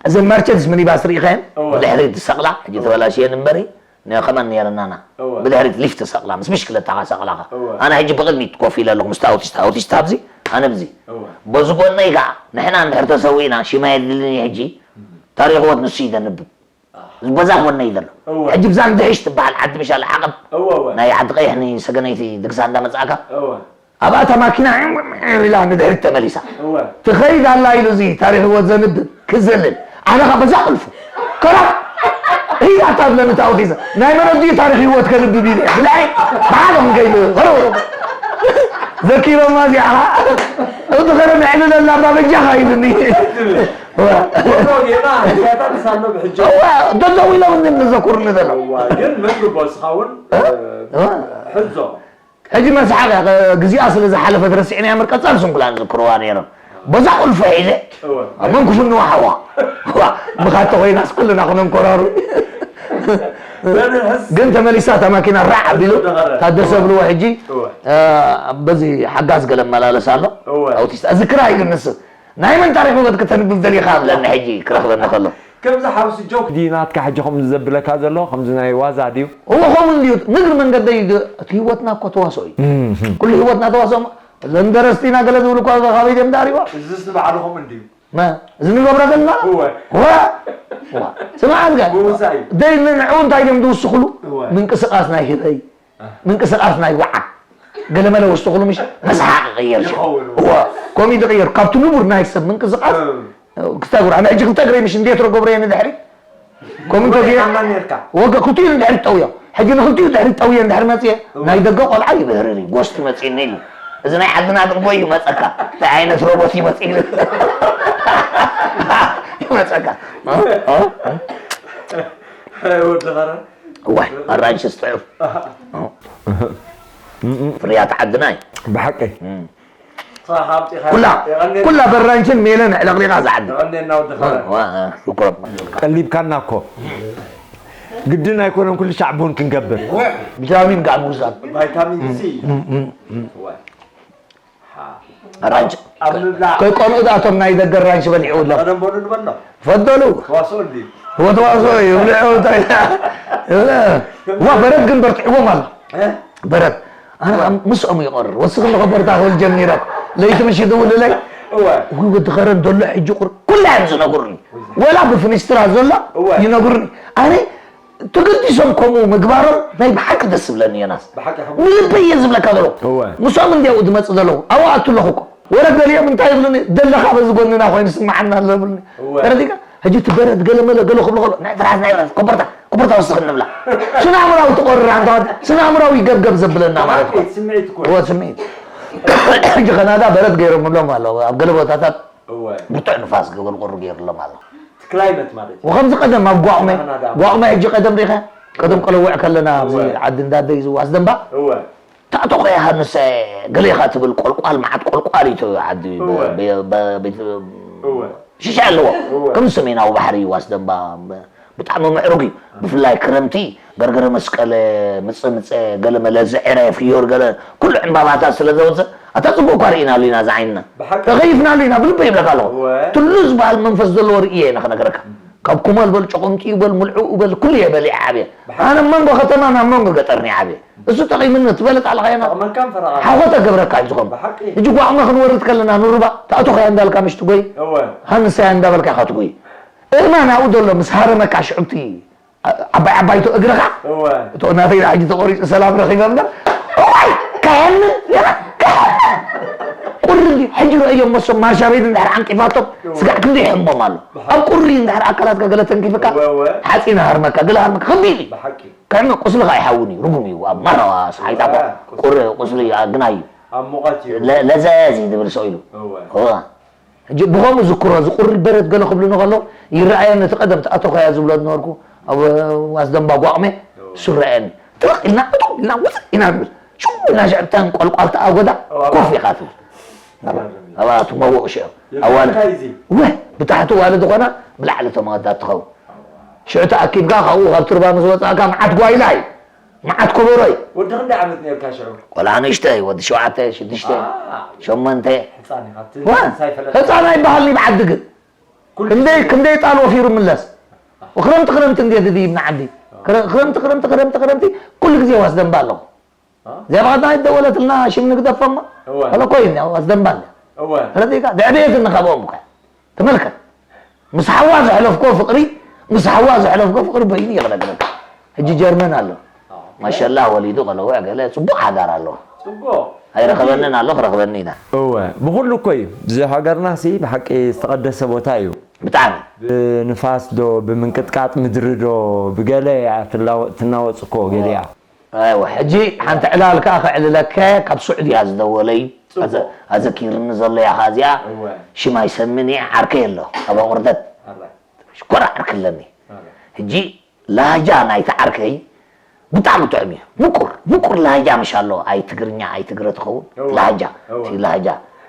እዘን መርቸንስ ሚኒባስ ርኢኻየን? እዋ። ብድሕሪት ዝሰቕላ፣ ሕጂ እዋ። ተበላሽየን እምበሪ። ነ-፣ ከማን ነይረናና። እወ። ብድሕሪት ሊፍት ሰቕላ፣ ምስ ብሽክለታኻ ሰቕላኻ። እወ። ኣነ ሕጂ ብቕድሚት ኮፍ ኢለ ኣለኹ፣ ምስቲ ኣውቲስታ፣ ኣውቲስታ ኣብዚ፣ ኣነ ኣብዚ። እወ። በዚ ጎነይ ከዓ፣ ንሕና እንድሕር ተሰዊእና፣ ሽማ የድልኒ ሕጂ፣ እም። ታሪኽ ህይወት ንሱ እዩ ዘንብብ። ኣህ። በዛ ጎነይ ዘሎ። እወ። ሕጂ ብዛ ንድሕሽ ትበሃል ዓዲ ምሻል ዓቐብ፣ እወ፣ እወ። ናይ ዓዲ ቀይሕ ንሰገነይቲ ድግሳ እንዳመጻእካ፣ እወ። ኣብኣ እታ ማኪና ኢላ ንድሕሪት ተመሊሳ። እወ። ትኸይድ ኣላ ኢሉ እዚ ታሪኽ ህይወት ዘንብብ ክዘልል። ኣነ ኸዓ በዛ ቁልፉ። ከራ ህያታ ብለኒ እታ ኣውቲዛ። ናይ መን ኣዲኡ ታሪኽ ህይወት ከንብብ ኢለ። ብላዕሊ ብሓደ ክንከይድ። ዘኪሮማ እዚኣ እቲ ኸረ ምዕልለላ እባ በጃኻ ኢሉኒ። እዋ። እዋ፣ ደደው ኢሎም እንድም ዘኩርኒ ዘሎ። እዋ፣ ግን መን ግቦ እስኻ እውን፣ እ? እዋ። ሕዞ። ሕጂ መስሓቕ እያ፣ ግዜኣ ስለ ዝሓለፈት ረሲዕናያ እምበር ቀጻሊ ስንኩላን ዝዝክርዋ ነይሮም። በዛ ቁልፊ ሒዘ፣ እወ። ኣብ መንኩ ፍንዋ ሓዋ። ዋ፣ ብኻቶ ኮይናስ ኩልና ክነንኮራሩ። በንሕስ ግን ተመሊሳ እታ ማኪና ራዕ ኣቢሉ፣ ደኸረ። ታደሰ ብልዎ ሕጂ፣ እወ። እ፣ በዚ ሓጋዝ ገለ መላለስ ኣሎ። እወ። ኣውቲስታ፣ እዝክራ ኢሉ ንሱ። ናይ መን ታሪኽ ህይወት ከተንብብ ደሊኻ? ብለኒ ሕጂ ክረኽበኒ ከሎ። ከምዚ ሓውሲ ጆክ ድዩ ናትካ ሕጂ ከምዚ ዘብለካ ዘሎ? ከምዚ ናይ ዋዛ ድዩ? እዎ፣ ከምኡ እንድዩ። ንግሪ መንገደይ ግ-፣ እቲ ህይወትና እኮ ተዋስኦ እዩ። እም፣ እም። ኩሉ ህይወትና ተዋስኦ እሞ፣ እዞም ደረስቲና ገለ ዝብሉ እኮ ካበይ ድዮም ዳሪዋ? እዚስ ንባዕሉ ከምኡ እንድዩ። መ-፣ እዚ ንገብሮ ዘለና? እወ። ዋ! ዋ! ስምዓ፣ እዝጋ። ምውሳእ እዩ። ደይ ንዕኡ እንታይ ድዮም ዝውስኽሉ? እወ። ምንቅስቓስ ናይ ህበይ። ምንቅስቓስ ናይ ወዓግ። ገለመለ ውስጥኹሉ ምሽ መስሓቕ ይቕየር ሽዑ። ይኸውን። እወ፣ ኮሜዲ ይቕየር። ካብቲ ንቡር ናይ ሰብ ምንቅስቓስ እም። ክስታይ ጉር። ኣነ ሕጂ ክልተ እግረይ ምሽ እንዴት ረጎብረ እየ ንድሕሪ? ኮሜዲ ወይ ተገይሩ። ሓማን ነርካ። ወገ ክልቲኡ ንድሕሪ ጠውዮ። ሕጂ ንክልቲኡ ድሕሪ ጠውየ እንድሕሪ መፅየ፣ እወ። ናይ ደገ ቆልዓ ይብህርር እዩ። ጎስት መፂኒ ኢሉ። እዚ ናይ ዓድና ድንጎ እዩ መፀካ። እንታይ ዓይነት ሮቦት እዩ መፂሉ? ይመፀካ። እ? እ? ወዲ ኸረ? እዋይ፣ ኣራንሽስ ጥዑም። ፍርያት ዓድና እዩ። ብሓቂ። እም። ንስኻ ኣምጺእኻ ኩላ፣ የቐንየልና። ኩላ በራንሽን ሜለን ኣዕለቕሊቓ እዛ ዓዲ። የቐንየልና ወዲ ኸረ። ዋ፣ ዋ፣ ሽኮር። ቀሊብካና እኮ። ግድን ኣይኮነን ኩሉ ሻዕ ቡን ክንገብር። ቪታሚን ጋር ምውሳድ። ቫይታሚን ሲ። እም፣ እም፣ እም። እዋይ። ኣራንሽ። ኣብ ምብላዕ። ከይቀንኡ ደኣ እቶም ናይ ደገ ኣራንሽ በሊዑ ኣሎ። ቀደም በሉ ንበሎ። ፈደሉ። ተዋስኦ እንድዩ። ወተዋስኦ እዩ። ይብልዑ እንታይ። ይብለ። ዋ፣ በረድ ግን በርትዕዎም ኣሎ። እ? በረድ። ኣነ ዋ። ምስኦም ይቐርር። ወስኽ ንኸበርታ ክብል ጀሚረ። ለይቲ ምሽ ይድውልለይ። እወ። ውይ፣ ወዲ ኸረን ዘሎ ሕጂ ቁር-፣ ኩላ እዮም ዝነግሩኒ። ወላ ብፍኒስትራ ዘሎ እወ። ይነግሩኒ። ኣነ ተገዲሶም ከምኡ ምግባሮም ናይ ብሓቂ ደስ ዝብለኒ ዮናስ። ብሓቂ ሓቂ። ንልበይ እየ ዝብለካ ዘለኹ። እወ። ምስኦም እንድያው ዝመጽእ ዘለኹ። ኣብኡ ኣቱ ኣለኹ እኮ። ወረ ገሊኦም እንታይ ይብሉኒ? ደለኻ በዚ ጎንና ኮይኑ ስምዓና ኣሎ ይብሉኒ። እወ። ተረዲእካ? ሕጂ እቲ በረድ ገለ መለ ገለ ክብሉ ከሎ፣ ናይ ትርሓስ፣ ናይ ትርሓስ፣ ኮበርታ፣ ኮበርታ ወስኽ ንብላ። ስነ ኣእምራዊ ትቆርር ኣንታ፣ ስነ ኣእምራዊ ገብገብ ዘብለና ማለት እኮ። ስምዒት እኮ። እወ፣ ስምዒት። ሕጂ ከናዳ በረድ ገይሮምሎም ኣለዉ። ኣብ ገለ ቦታታት እወ። ብርቱዕ ንፋስ ገበል ቁሪ ገይሩሎም ኣሎ። እቲ ክላይመት ማለት እዩ። ወከምዚ ቀደም ኣብ ጓቑመ፣ ካናዳ። ጓቑመ ሕጂ ቀደም ሪኸ፣ ቀደም ቀለውዕ ከለና ኣብዚ እወ። ዓዲ እንዳደይ ዝዋስ ደንባ፣ እወ። ታእቶ ኸያ ሃንሰ ገሌኻ ትብል ቆልቋል፣ መዓት ቆልቋል እዩ እቲ ዓዲ፣ እወ። በ-፣ በ-፣ ቤት-፣ እወ። ሽሻ ኣለዎ። እወ። ከም ሰሜናዊ ባሕሪ እዩ ዋስ ደንባ፣ ብ-፣ ብጣዕሚ ምዕሩግ እዩ። ብፍላይ ክረምቲ ገርገረ መስቀል፣ ምጽ-፣ ምጸ፣ ገለ መለ፣ ዝዕረ፣ ፍዮር፣ ገለ ኩሉ ዕምባባታት ስለ ዘውጽእ፣ ኣታ ጽቡቕ እኳ ርኢናሉ ኢና፣ እዚ ዓይንና። ብሓቂ። ተኸይፍናሉ ኢና፣ ብልበይ ይብለካ ኣለኹ። እወ። ትሉ ዝበሃል መንፈስ ዘለዎ ርእየ ኢና ክነግረካ። ካብ ኩመል በል፣ ጨቆምጢ በል፣ ምልዑ በል፣ ኩሉ እየ በሊዐ ዓብየ። ብሓቂ። ኣነ መንጎ ከተማ ናብ መንጎ ገጠር እየ ዓብየ። እሱ ጠቒምኒ ትበልጥ ኣለኻ ኢና። ጠቕመካን ፈረቓን። ሓኾተ ገብረካ እዩ ዝኾን። ብሓቂ። ሕጂ ጓዕመ ክንወርድ ከለና ንሩባ፣ ታእቶኸያ እንዳልካ ምሽ ትጎይ፣ እወ። ሃንሰያ እንዳበልካ ኢኻ ትጎይ። እማ ናብኡ ዘሎ ምስ ሃረመካ ሽዑብቲ ዓ-፣ ዓባይ ዓባይቶ እግርኻ፣ እወ። እቶ ናተይ ሕጂ ተቖሪጹ ሰላም ረኺበ እምበር፣ እዋይ፣ ከየኒ፣ ቁሪ እንዲ፣ ሕጂ ረእዮም መሶም ማርሻ ቤት እንድሕር ዓንቂፋቶም፣ እወ። ስጋዕ ክንደይ ይሕሞም ኣሎ። ብሓቂ። ኣብ ቁሪ እንድሕር ኣካላትካ ገለ ተንኪፍካ፣ እወ፣ እወ። ሓጺን ሃርመካ፣ ገለ ሃርመካ፣ ከቢድ እዩ። ብሓቂ። ከዕመ ቁስልኻ ኣይሓውን እዩ፣ ርጉም እዩ። ኣብ ማራዋ፣ ሰሓይታ እወ፣ ቁስሊ። ቁሪ ቁስሊ ኣግናይ እዩ። ኣብ ሙቐት እዩ። ለ-፣ ለዘዝ እዩ ዝብል ሰው ኢሉ። እወ። እወ። ሕጂ ብኸምኡ ዝክሮ፣ እዚ ቁሪ በረድ ገለ ክብሉኒ ከለዉ፣ ይረኣየኒ እቲ ቀደም ተኣተኾያ ዝብሎ ዝነበርኩ፣ ኣብ ዋስ ደንባ ጓቕመ፣ እወ። እሱ ይረኣየኒ። ጥርቕ ኢልና፣ እቶም ኢልና፣ ውፅእ ኢና ንብል። ሽው ኢልና ሸዕብታን ቆልቋል ተኣጎዳ፣ እወ። ኮፍ ኢኻ ትብል። እወ። ኣብኣ ትመውቕ ሽዑ። የብልካ ኣዋልድ። እዚ። እወ፣ ብታሕቲ ዋልድ ኾና፣ ብላዕሊ ተመወዳት ትኸውን። ሽዑ ተኣኪብካ ካብኡ ካብ ትርባ ምስ ወጻእካ መዓት ጓይላ እዩ። መዓት ኮቦሮ እዩ። ወዲ ክንደይ ዓመት ነርካ ሽዑ? ቆልዓ ንእሽተይ፣ ወዲ ሸውዓተ፣ ሽዱሽተ፣ አ። ሸሞንተ። ህጻን ኢኻ፣ እቲ ዋ፣ ህጻን ኣይበሃልኒ ብዓዲ ግን። ኩሉ ክንደይ፣ ግዜ። ክንደይ ጣል ወፊሩ ምለስ። ክረምቲ፣ ክረምቲ እንዴት ድይብ ንዓዲ። ክረ-፣ ክረምቲ፣ ክረምቲ፣ ክረምቲ፣ ክረምቲ፣ ኩሉ ግዜ ዋስ ደንባ ኣለኹ። አ? እዚኣ ብቐጥታ ኣይደወለትልና ሽም ንግደፎ እሞ። እወ። ወለ ኮይኑ፣ ያው ኣስደንባለ። እወ። ተረዲእካ? ድዕብየት እንኻብኦም እኮ። ተመልከት። ምስ ሓዋ ዘሕለፍኮ ፍቕሪ፣ ምስ ሓዋ ዘሕለፍኮ ፍቕሪ በይኑ እየ ክነግረካ። ሕጂ ጀርመን ኣሎ። ኦኬ። ማሻላህ ወሊዱ ቆለወ ገለ ጽቡቕ ሓዳር ኣሎ። ጽቡቕ። ኣይረኸበንን ኣሎ፣ ክረኽበኒ ኢና። እወ፣ ብኹሉ እኮ እዩ። እዚ ሃገርና ሲ ብሓቂ ዝተቐደሰ ቦታ እዩ። ብጣዕሚ። ብንፋስ ዶ፣ ብምንቅጥቃጥ ምድሪ ዶ፣ ብገለ እያ ትላወ-፣ ትናወጽ እኮ ገሊኣ። ኣይዋ፣ ሕጂ ሓንቲ ዕላል ከኣ ከዕልለከ፣ ካብ ስዑድያ ዝደወለይ። ጽቡቕ። ኣዘ-፣ ኣዘኪርኒ ዘሎ እያ ከኣ እዚኣ። እወ። ሽም ኣይሰምን እየ፣ ዓርከይ ኣሎ፣ ኣብ ኣቑርደት። ኣራይ። ሽኮር ዓርኪ ኣለኒ። ኣራይ። ሕጂ ላሃጃ ናይቲ ዓርከይ ብጣዕሚ ጥዑም እዩ። ምቁር፣ ምቁር ላሃጃ ምሽ ኣሎ። ኣይ ትግርኛ፣ ኣይ ትግረ ትኸውን። እወ። ላሃጃ፣ እወ። እቲ ላሃጃ።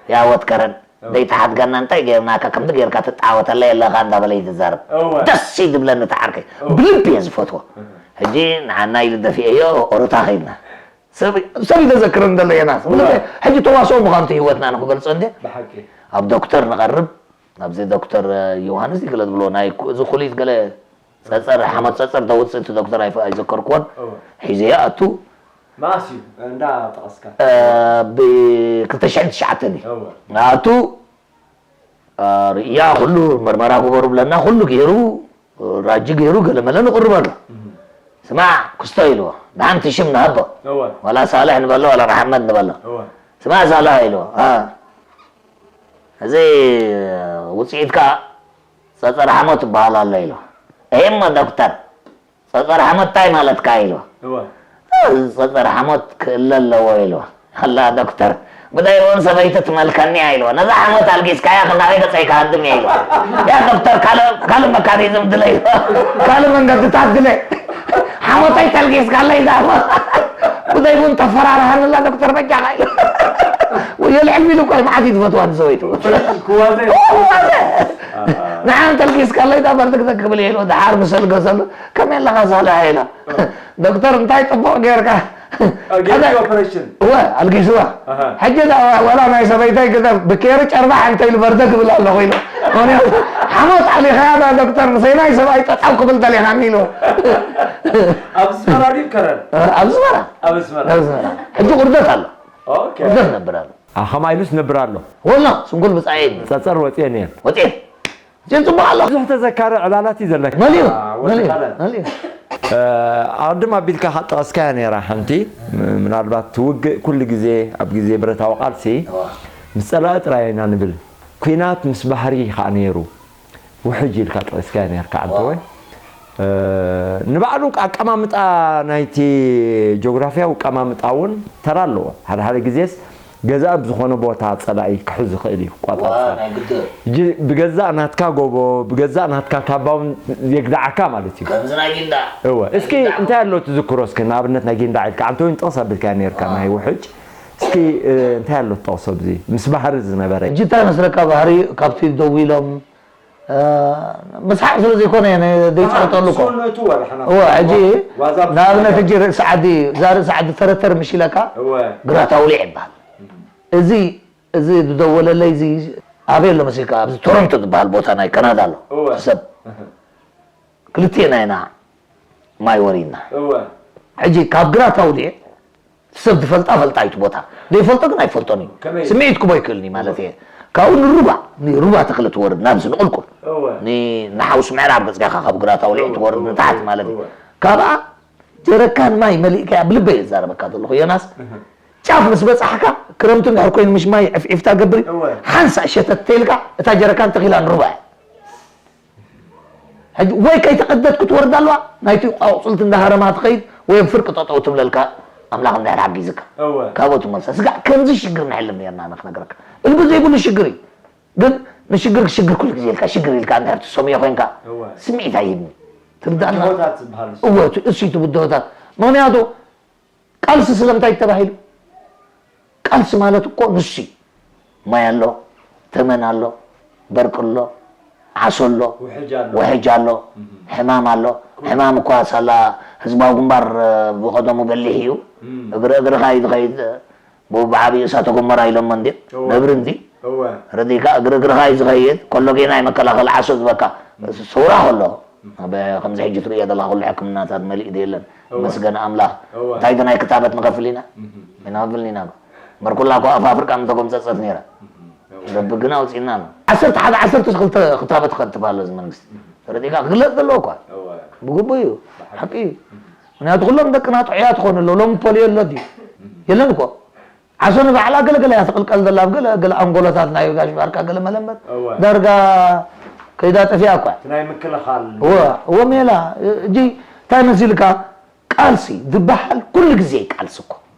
ያ ወት ከረን፣ እወ። ደይተሓትገና እንታይ ገይርናካ፣ ከምዚ ገይርካ ትጣወተለይ ኣለኻ እንዳበለ እዩ ዝዛረብ። እወ። ደስ እዩ ዝብለኒ እቲ ዓርከይ። እወ። ብልቢ እየ ዝፈትዎ። እህ። ሕጂ ንዓና ኢሉ ደፊኤዮ፣ ኦሮታ ኸይድና። ሰብ፣ ሰብ እዩ ዘዘክረኒ ዘሎ ዮናስ። እወ። ሕጂ ተዋስኦ ምዃኑ እቲ ህይወትና ንኽገልጾ እንዴ? ብሓቂ። ኣብ ዶክተር ንቐርብ፣ ኣብዚ ዶክተር ዮሃንስ ይግለጽ ብሎ፣ ናይ ኩ-፣ እዚ ኩሊት ገለ ጸጸር፣ ሓሞት ጸጸር ተውጽእ እቲ ዶክተር ኣይፈ-፣ ኣይዘከርኩዎን። እወ። ሒዘዮ ኣቱ። መኣስ እዩ እንዳ ጠቐስካ? እ፣ ብ ክልተ ሽሕን ትሽዓተን እዩ። እወ። ኣቱ፣ እ፣ ርእያ ኩሉ መርመራ ግበሩ ብለና፣ ኩሉ ገይሩ፣ ራጂ ገይሩ፣ ገለመለ ንቕርበሉ። እህ። ስማዕ፣ ክስቶ ኢልዎ። ብሓንቲ ሽም ንሃቦ። እወ። ዋላ ሳልሕ ንበሎ፣ ዋላ መሓመድ ንበሎ። እወ። ስማዕ ሳልሕ ኢልዎ። እ፣ እዚ ውጽኢትካ ጸጸር ሓሞት ትበሃል ኣሎ ኢልዎ። እሄ እሞ ዶክተር፣ ጸጸር ሓሞት እንታይ ማለትካ ኢልዎ። እወ። እ፣ ጸጸር ሓሞት ክእለ ኣለዎ ኢልዎ። ኣላ ዶክተር፣ ብዳይ እውን ሰበይቲ ትመልከኒ እያ ኢልዎ። ነዛ ሓሞት ኣልጊስካያ ክናበይ ገጸይ ክሃድም እየ ኢልዎ። ያ ዶክተር፣ ካልእ፣ ካልእ መካኒዝም ድለ ኢልዎ። ካልእ መንገድታት ድለ። ሓሞተይ ተልጊስካለይ ዳሞ። ብዳይ እውን ተፈራርሃንላ ዶክተር በጃኻ ኢልዎ። ወዮ ልዕል ሚሉ እኮ እዩ መዓት እዩ ዝፈትዋ ንሰበይቱ። ክዋዘ። ክዋዘ። ንዓን ተልጊስካለይ ዳ በርትክ ክብል እየ ኢልዎ። ደሓር ምስ ኣልገሰሉ፣ ከመይ ኣለኻ ሳልሕ ኢላ። ዶክተር እንታይ ጽቡቕ ጌርካ። ጌርካ ኦፕሬሽን። እወ፣ ኣልጊስዋ። ኣሃ። ሕጂ ዳ ዋላ ናይ ሰበይተይ ግደ ብኬሪ ጨርባሕ እንተ ኢሉ በርደ ክብል ኣለኹ ኢሉ። ምኽንያቱ ሓሞት ኣሊኻያ ዳ ዶክተር፣ ምሰይ ናይ ሰብኣይ ጠጠው ክብል ደሊኻኒ ኢሉ። ኣብ ኣስመራ ድዩ ከረን? ኣብ ኣስመራ። ኣብ ኣስመራ። ኣብ ኣስመራ። ሕጂ ቁርደት ኣሎ። ኦኬ። ቁርደት ነብር ኣሎ። ኣ፣ ከማይ ኢሉስ ነብር ኣሎ። ወላ ስንኩል ብጻየኒ። ጸጸር ወጽየን እየን። ወጽየን። እዚን ጽቡቕ ኣሎ። ብዙሕ ተዘካሪ ዕላላት እዩ ዘለካ። መሊኡ፣ አ፣ ወዲ መሊኡ፣ ቃላት። መሊኡ። እ፣ ኣቐድም ኣቢልካ ከጠቐስካያ ነይራ ሓንቲ፣ ም-፣ ምናልባት እቲ ውግእ ኩሉ ግዜ ኣብ ግዜ ብረታዊ ቃልሲ እዋ። ምስ ጸላኢ ጥራይ ኢና ንብል። ኲናት ምስ ባህሪ ከኣ ነይሩ። ውሕጅ ኢልካ ጠቒስካያ ነይርካ ዓንተወይ። እዋ። እ፣ ንባዕሉ ኣቀማምጣ ናይቲ ጂኦግራፍያዊ ኣቀማምጣ እውን ተራ ኣለዎ። ሓደ ሓደ ግዜስ ገዛኢ ኣብ ዝኾነ ቦታ ጸላኢ ክሕዝ ይኽእል እዩ፣ ክቋጻጸር። ዋ፣ ናይ ግድን። ሕጂ ብገዛእ ናትካ ጎቦ፣ ብገዛእ ናትካ ካባ እውን የግድዓካ ማለት እዩ። ከምዚ ናይ ጊንዳዕ። እወ። ናይ እስኪ ጊንዳዕ። እንታይ ኣሎ ትዝክሮ? እስኪ ንኣብነት ናይ ጊንዳዕ ኢልካ፣ ዓንተወይን ጥቕስ ኣቢልካያ ነይርካ፣ ዋ። ናይ ውሕጅ። እስኪ፣ እ፣ እንታይ ኣሎ ትጠቕሶ ኣብዚ? ምስ ባህሪ ዝነበረ። ሕጂ እንታይ መስለካ ባህሪ ካብቲ ደው ኢሎም እ፣ ምስሓቕ ስለ ዘይኮነ እየ ነ-፣ ዘይጸቕጠሉ እኮ። ኣሃ፣ ሰውነቱ ወርሕና እወ፣ ሕጂ ዋዛ ምስ ንኣብነት ናይ ሕጂ ርእሲ ዓዲ፣ እዛ ርእሲ ዓዲ ተረተር ምሽ ኢለካ፣ እወ። ግራት ኣውሊዕ ይበሃል። እዚ፣ እዚ ዝደወለለይ እዚ ኣበይ ኣሎ መሲልካ? ኣብዚ ቶሮንቶ ዝበሃል ቦታ ናይ ካናዳ ኣሎ። እወ። ሰብ እህ። ክልቴና ኢና ማይ ወሪድና። እወ። ሕጂ ካብ ግራት ኣውሊዕ ሰብ ዝፈልጣ ፈልጣ እዩ እቲ ቦታ። ዘይፈልጦ ግን ኣይፈልጦን እዩ። ከመይ? ስምዒት ክቦ ይክእልኒ ማለት እየ። ካብኡ ንሩባ፣ ንሩባ ተኽሊ ትወርድ ናብዚ ንቁልቁል። እወ። ን-፣ ንሓውሲ ምዕራብ ገጽካ ካብ ግራት ኣውሊዕ እወ፣ ትወርድ እወ፣ ንታሕቲ እወ፣ ማለት እዩ። እወ። ካብኣ ጀረካን ማይ መሊእካ እያ ብልበይ እዛረበካ ዘለኹ ዮናስ። እህ። ጫፍ ምስ በጻሕካ ክረምቲ እንድሕር ኮይኑ ምሽ ማይ ዕፍዒፍታ ገብር እዩ። እወ። ሓንሳእ ሸተት ተይልካ እታ ጀረካን ተኺላ ንሩባ እያ። ሕጂ ወይ ከይተቐደት ክትወርድ ኣለዋ፣ ናይቲ ኣቑጽልቲ እንዳሃረማ ትኸይድ፣ ወይ ኣብ ፍርቂ ጠጠው ትብለልካ፣ ኣምላኽ እንድሕር ሓጊዝካ። እወ። ካብኡ ትመልሳ። ስጋዕ ከምዚ ሽግር ንሕልም ነርና፣ ኣነ ክነግረካ። እልቢ ዘይብሉ ሽግር እዩ። ግን ንሽግር ሽግር ኩሉ ግዜ ኢልካ፣ ሽግር ኢልካ እንድሕር ትሰምዮ ኮይንካ፣ እወ። ስምዒት ኣይህብን። ትርዳእና? ብድሆታት ዝበሃል እሱ። እወ፣ እቲ፣ እሱ እዩ እቲ ብድሆታት። ምኽንያቱ፣ ቃልሲ ስለምንታይ ተባሂሉ? ቃልሲ ማለት እኮ ንሱ እዩ። ማይ ኣሎ፣ ተመን ኣሎ፣ በርቂ ኣሎ፣ ዓሶ ኣሎ፣ ውሕጅ ኣሎ። ውሕጅ ኣሎ፣ እህ። ሕማም ኣሎ። ኩሉ። ሕማም እኳ ሳላ ህዝባዊ ግንባር፣ እ፣ ብቐደሙ በሊሕ እዩ። እም። እግሪ እግርኻ እዩ ዝኸይድ፣ እ፣ ብኡ ብዓብዪ እሳተ ጎመራ ኢሎሞ እንዲ፣ እወ። ነብሪ እንዲ። እወ። ረዲእካ እግሪ እግርኻ እዩ ዝኸይድ፣ ኮሎጌ ናይ መከላኸሊ ዓሶ ዝበካ። እም። ሰውራ ከሎ፣ እም። ኣብ ከምዚ ሕጂ ትርእዮ ዘለኻ ኩሉ ሕክምናታት መሊእ ዶ የለን? እወ። መስገን ኣምላኽ። እወ። እንታይ ዶ ናይ ክታበት ንኸፍል ኢና? እም። ኣይንኸፍልን ኢና። እምበር ኩላ እኮ ኣብ ኣፍሪቃ ምተጎምጸጸት ነይራ። እም። እወ። ረቢ ግን ኣውጺእና ኣሎ። ዓሰርተ ሓደ፣ ዓሰርተ ክልተ ክታበት ከ ትበሃል ኣሎ እዚ መንግስቲ። እም። ረዲእካ ክግለጽ ዘለዎ እኳ። እወ። ብግቡእ እዩ። ብሓቂ። ሓቂ እዩ። እም። ምክንያቱ ኩሎም ደቅና ጥዑያት ክኾኑ ኣለዉ። ሎሚ ፖልዮ ኣሎ ድዩ? እም። የለን እኮ። ዓሶ ንባዕላ ገለገለ እያ ትቕልቀል ዘላ፣ ኣብ ገለ፣ ገለ ኣንጎሎታት ናይ ጋሽ ባርካ ገለ መለመት እወ። ዳርጋ ከይዳ ጠፊኣ እኳ። እቲ ናይ ምክልኻል እወ፣ እወ ሜላ፣ እጂ እንታይ መሲልካ? ቃልሲ ዝበሃል ኩሉ ግዜ ቃልሲ እኮ።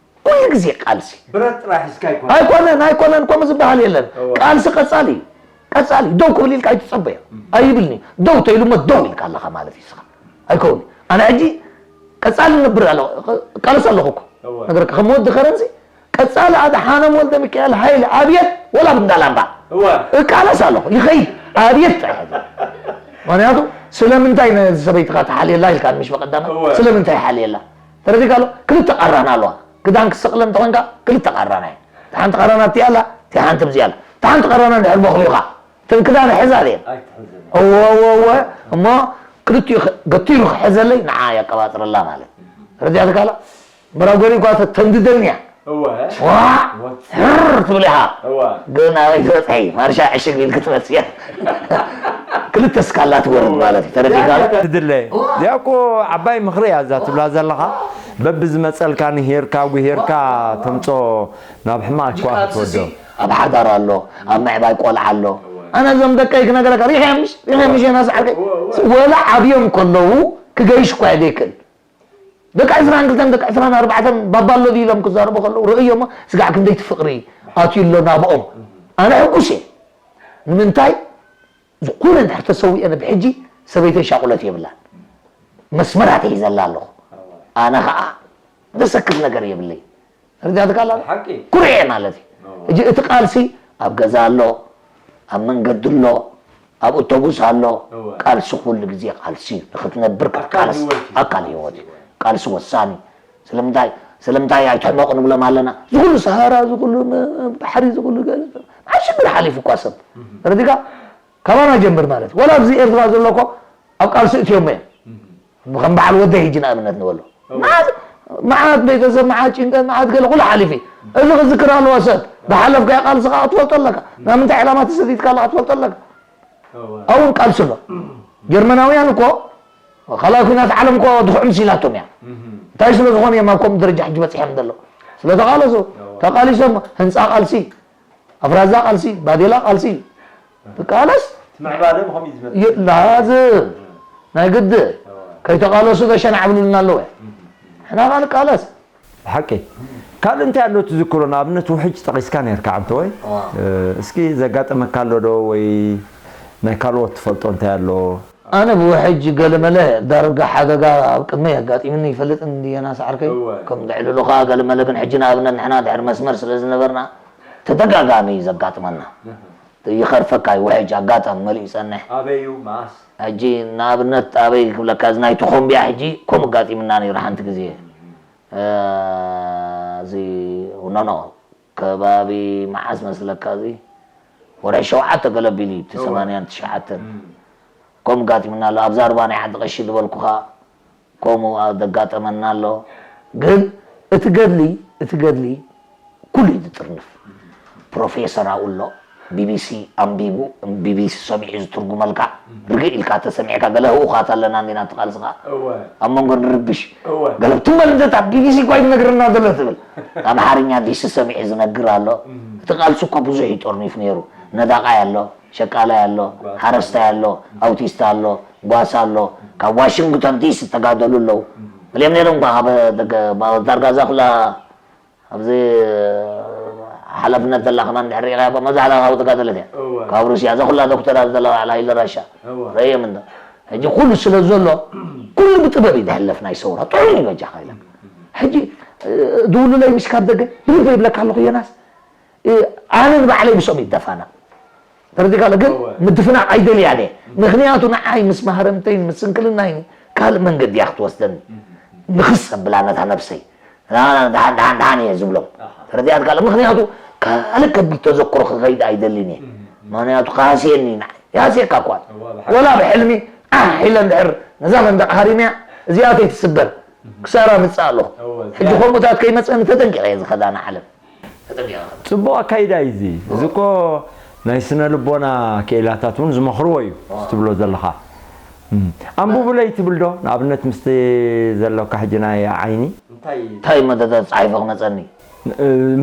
ኩሉ ግዜ ቃልሲ። ብረት ጥራሕ ሒዝካ ኣይኮነ። ኣይኮነን፣ ኣይኮነን፣ ከምኡ ዝበሃል የለን። እወ። ቃልሲ ቀጻሊ እዩ። ቀጻሊ ደው ክብል ኢልካ ኣይትጸበዮ። ኣይብልኒ። ደው ተይሉ እሞ ደው ኢልካ ኣለኻ ማለት እዩ። ስኻ ኣይከውን። ኣነ ሕጂ ቀጻሊ ነብር ኣለኹ። ቃልሲ ኣለኹ እኮ። እወ። ነገርካ ከም ወዲ ከረንሲ ቀጻሊ ኣድሓኖም ወልደ ሚካኤል ሃይለ ኣብየት ወላ ብንዳላምባ እወ። እቃለስ ኣለኹ። ይኸይድ ኣብየት ጥራሕ። ምክንያቱ ስለምንታይ ነዚ ሰበይትኻ ትሓልየላ ኢልካ ምሽ በቀዳማ እወ። ስለምንታይ ሓልየላ ተረዲካ ኣሎ። ክልተ ቃራና ኣለዋ። ክዳን ክሰቕለ እንተኾንካ ክልተ ቃራና እዩ። እቲ ሓንቲ ቃራና እቲኣ ኣላ፣ እቲ ሓንቲ ብዚኣ ኣላ። እቲ ሓንቲ ቃራና እንድሕር በኽሪኻ እተን ክዳን ሕዛ ድየን? ኣይትሕዝን። እወ እወ እወ እሞ ክልቲኡ ገቲሩ ክሕዘለይ ንዓ የቀባጥረላ ማለት ተረዲኣትካ ኣላ። መራጎኒ እኳ ተንድደኒ እያ። እወ። ዋ ሕር ትብል ኢኻ። እወ። ግን ኣበይ ትበፅሒ ማርሻ ዕሽግ ኢል ክትመፅእ እያ። ክልተ ስካላ ትወርድ ማለት እዩ። ተረዲእካ? ትድለ እዚኣ እኮ ዓባይ ምኽሪ እያ እዛ ትብላ ዘለኻ። በብዝመፀልካ ንሂርካ ጉሂርካ ተምፆ ናብ ሕማቕ እኳ ክትወዶ። ኣብ ሓዳር ኣሎ፣ ኣብ ምዕባይ ቆልዓ ኣሎ። ኣነ እዞም ደቀይ ክነገረካ ሪኸ ምሽ ሪኸ ምሽ ናስ ዓርከይ ወላ ዓብዮም ከለዉ ክገይሽ እኳ እየ ዘይክእል። ደቂ ዕስራን ክልተን ደቂ ዕስራን ኣርባዕተን ባባ ኣሎ ድዩ ኢሎም ክዛረቡ ከለዉ ርእዮ እሞ ስጋዕ ክንደይቲ ፍቕሪ ኣትዩ ኣሎ ናብኦም። ኣነ ሕጉስ እየ። ንምንታይ ዝኾነ እንድሕር ተሰዊአነ ብሕጂ ሰበይተይ ሻቑለት የብላን። መስመር ኣትሒዘላ ኣለኹ። ኣነ ኸዓ ዘሰክፍ ነገር የብለይ። ተረዲኣትካ ኣላ? ሓቂ። ኩርዕ እየ ማለት እዩ። ሕጂ እቲ ቃልሲ ኣብ ገዛ ኣሎ፣ ኣብ መንገዲ ኣሎ፣ ኣብ ኣውቶቡስ ኣሎ። እወ። ቃልሲ ኩሉ ግዜ ቃልሲ እዩ። ንኽትነብር ኣካል ክትቃለስ ህይወት እዩ። ኣካል ህይወት እዩ። ቃልሲ ወሳኒ እዩ። ስለምንታይ ስለምንታይ ኣይትሕመቑ ንብሎም ኣለና። እዚ ኩሉ ሰሃራ፣ እዚ ኩሉ ም- ባሕሪ፣ እዚ ኩሉ ገለ መዓት ሽግር ሓሊፉ እኳ ሰብ ተረዲካ ካባና ጀምር ማለት እዩ። ወላ ኣብዚ ኤርትራ ዘሎ እኮ ኣብ ቃልሲ እትዮሞ እዮም። ከም በዓል ወደይ ሕጂ ንኣብነት ንበሎ መዓት መዓት ቤተሰብ መዓት ጭንቀት መዓት ገለ ኩሉ ሓሊፉ እዩ። እዚ ክዝክር ኣለዎ ሰብ ዝሓለፍካዮ ቃልስኻ ክትፈልጦ ኣለካ። ናብ ምንታይ ዕላማ ተሰዲድካ ኣለካ ክትፈልጦ ኣለካ። ኣብኡ እውን ቃልሲ ኣሎ። ጀርመናውያን እኮ ካልኣይ ኩናት ዓለም እኮ ድኹዕ ምሲላቶም እያ። እንታይ ስለ ዝኾኑ እዮም ኣብ ከምኡ ደረጃ ሕጂ በፂሖም ዘለዉ? ስለ ተቓለሱ። ተቓሊሶም ህንፃ ቃልሲ፣ ኣፍራዛ ቃልሲ፣ ባዴላ ቃልሲ እዩ። ትቃለስ ምዕባለ ብኸምኡ እዩ ዝመፅእ። ይ- ላዝም ናይ ግድ ከይተቓለሱ ዶ ሸናዕ ብሉልና ኣለዉ። ሕና ኸዓ ንቃለስ። ብሓቂ ካልእ እንታይ ኣሎ ትዝክሮ? ንኣብነት ውሕጅ ጠቒስካ ነርካ ዓንተ ወይ እስኪ ዘጋጠመካ ኣሎ ዶ ወይ ናይ ካልኦት ትፈልጦ እንታይ ኣሎ? ኣነ ብውሕጅ ገለመለ ዳርጋ ሓደጋ ኣብ ቅድመይ ኣጋጢምኒ ይፈልጥ እንድየ ናስ ዓርከይ። እወ። ከም ድዕልሉ ከኣ ገለመለ ግን ሕጂ ንኣብነት ንሕና ድሕሪ መስመር ስለ ዝነበርና ተደጋጋሚ እዩ ዘጋጥመና። ይኸርፈካ እዩ ውሕጅ ኣጋጣሚ መሊኡ ይጸንሕ። ኣበዩ መዓስ? ሕጂ ንኣብነት ኣበይ ክብለካ እዚ ናይ ተኾምቢያ ሕጂ ከምኡ ኣጋጢምና ነይሩ ሓንቲ ግዜ። እ፣ እዚ ኖኖ ከባቢ መዓስ መስለካ እዚ ወርሒ ሸውዓተ ገለ ኣቢሉ እዩ እቲ እወ። ሰማንያን ትሽዓተን ከምኡ ኣጋጢምና ኣሎ። ኣብዛ ሩባ ናይ ዓዲ ቀሺ ዝበልኩኻ ከምኡ ዘጋጠመና ኣሎ። ግን እቲ ገድሊ እቲ ገድሊ ኩሉ እዩ ዝጥርንፍ። ፕሮፌሰር ኣብኡ ኣሎ። ቢቢሲ ኣንቢቡ ቢቢሲ ሰሚዑ ዝትርጉመልካ ርግእ ኢልካ ተሰሚዕካ ገለ ህውኻት ኣለና እንዲና ትቃልስኻ እወ። ኣብ መንጎ ንርብሽ እወ። ገለ ትመልደታ ቢቢሲ እኳ ይነግረና ዘሎ ትብል ኣምሓርኛ ዲሲ ሰሚዑ ዝነግር ኣሎ። እቲ ቃልሲ እኮ ብዙሕ እዩ ጠርኒፉ ነይሩ። ነዳቃይ ኣሎ፣ ሸቃላይ ኣሎ፣ ሓረስታይ ኣሎ፣ ኣውቲስታ ኣሎ፣ ጓሳ ኣሎ፣ ካብ ዋሽንግቶን ዲሲ ዝተጋደሉ ኣለዉ። ገሊኦም ነይሮም እኳ ካብ ደገ ዳርጋ እዛ ኩላ ኣብዚ ሓላፍነት ዘላ ከማን ድሕሪ ሪኢኻያ መዛሕላ ካብ ተጋደለት እያ። እወ። ካብ ሩስያ እዛ ኩላ ዶክተራት ዘላ ባዕላ ሃይለ ራሻ እወ። ረእዮም እንዶ ሕጂ ኩሉ ስለ ዘሎ ኩሉ ብጥበብ እዩ ዝሕለፍ ናይ ሰውራ ጥዑም እዩ በጃኻ ኢለካ። ሕጂ ድውሉለይ ምሽ ካብ ደገ ብልበ ይብለካ ኣለኹ ዮናስ ኣነ ንባዕለይ ምስኦም ይደፋና ተረዲካ ኣሎ ግን እወ። ምድፍናቕ ኣይደልያን እየ። ምኽንያቱ ንዓይ ምስ ማህረምተይን ምስ ስንክልናይን ካልእ መንገዲ እያ ክትወስደኒ። ንኽስ ኣብላ ነታ ነብሰይ ደሓን ደሓን ደሓን እየ ዝብሎም። ተረዲኣትካ ኣሎ ምኽንያቱ ካልእ ከቢድ ተዘክሮ ክኸይድ ኣይደልን እየ። ምኽንያቱ ካህስየኒ ንዓይ ይሃስየካ እኳ ወላ ብሕልሚ ዓሕ ኢለ እንድሕር ነዛ መንደቕ ሃሪመያ እዚኣተይ ትስበር ክሳራ ምፅእ ኣለኹ። ሕጂ ከምኡታት ከይመፀኒ ተጠንቂቐ እየ ዝኸዳ ንዓለም። ፅቡቕ ኣካይዳ እዩ እዚ። እዚ እኮ ናይ ስነ ልቦና ክኢላታት እውን ዝመኽርዎ እዩ ትብሎ ዘለኻ። ኣንብቡለይ ትብል ዶ? ንኣብነት ምስቲ ዘለካ ሕጂ ናይ ዓይኒ እንታይ እንታይ መደዳ ተፃሒፉ ክመፀኒ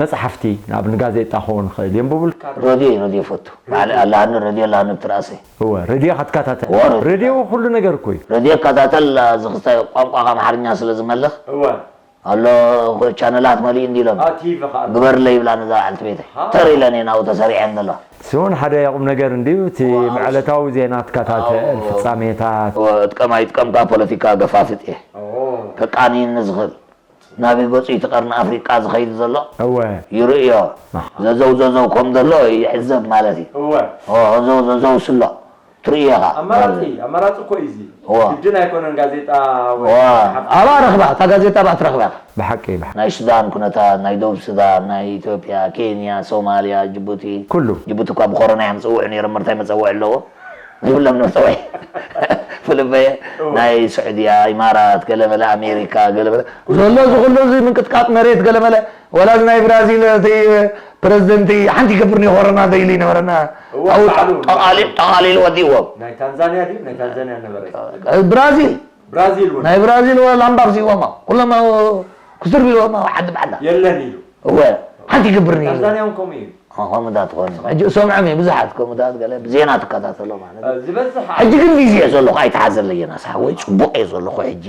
መፅሓፍቲ ናብ ንጋዜጣ ክኸውን ይኽእል የንብቡልካ። ረድዮ ረድዮ ፈቱ ባዕሊ ኣላሃኒ ረድዮ ኣላሃኒ ብትርኣሰይ እወ ሬድዮ ክትከታተል እወ፣ ሬድዮ። ሬድዮ ኩሉ ነገር እኮ እዩ። ረድዮ እከታተል እዚ ክስተ ቋንቋ ኣምሓርኛ ስለ ዝመልኽ እወ ኣሎ ቻነላት መሊኡ እንዲሎም ኣዎ፣ ቲቪ ከዓ ኣሎ። ግበርለይ ይብላ ነዛ በዓልቲ ቤተይ ሃ። ተር ኢለን እየን ኣብኡ ተሰሪዐን ዘለዋ ሲሆን ሓደ ያቁም ነገር እንዲሁ እቲ ዋው። መዕለታዊ ዜና ትከታተል ዋው። ፍጻሜታት እወ፣ እጥቀም ኣይጥቀም ካብ ፖለቲካ ገፋፍጥ እየ ኦ ከቃንየኒ ዝኽእል ናበይ ገጹ እቲ ቀርኒ ኣፍሪቃ ዝኸይድ ዘሎ እወ ይርእዮ ኣሃ። ዘዘው ዘዘው ከም ዘሎ ይዕዘብ ማለት እዩ እወ ኦ፣ ዘዘው ዘዘው ስሎ ትርእዮ ኢኻ ኣማራፂ ኣማራፂ እኮ እዩ እዚ እወ። ግድን ኣይኮነን ጋዜጣ ወይ እወ። መፅሓፍ። ኣብኣ ረኽባ እታ ጋዜጣ ኣብኣ ትረኽባ ኢኻ ብሓቂ ብሓቂ ናይ ሱዳን ኩነታት ናይ ደቡብ ሱዳን ናይ ኢትዮጵያ ኬንያ ሶማልያ ጅቡቲ ኩሉ ጅቡቲ እኳ ብኮሮና እዮም ዝፅውዑ ነይሮም ምርታይ መፀውዒ ኣለዎ ይብሎም መፀውዒ ፍልበየ ናይ ስዑድያ ኢማራት ገለመለ ኣሜሪካ ገለመለ ዘሎ እዚ ኩሉ እዚ ምንቅጥቃጥ መሬት ገለመለ ወላ እዚ ናይ ብራዚል እቲ ፕረዚደንት ሓንቲ ይገብርኒ ኮሮና ደይሉ ይነበረና እወ፣ ኣብኡ ባዕሉ። ጠቓሊ- ጠቓሊሉ ወዲእዎም ናይ ታንዛንያ ድዩ ናይ ታንዛንያ ነበረ ብራዚል ብራዚል እውን ናይ ብራዚል ወላ ኣምባር ሲወማ ኩሎም ክስር ቢልዎም ዓዲ ባዕላ የለን ኢሉ እወ ሓንቲ ይገብርኒ ኢሉ ታንዛንያ እውን ከምኡ እዩ ከምኡታት ትኾኑ ሕጂ ሰምዖም እየ ብዙሓት ከምኡታት ገለ ብዜና ትከታተሎ ማለት እዩ። ዝበዝሕ ሕጂ ግን ቢዚ እየ ዘለኹ ኣይተሓዘለየና ሳሓ ወይ ፅቡቅ እየ ዘለኹ ሕጂ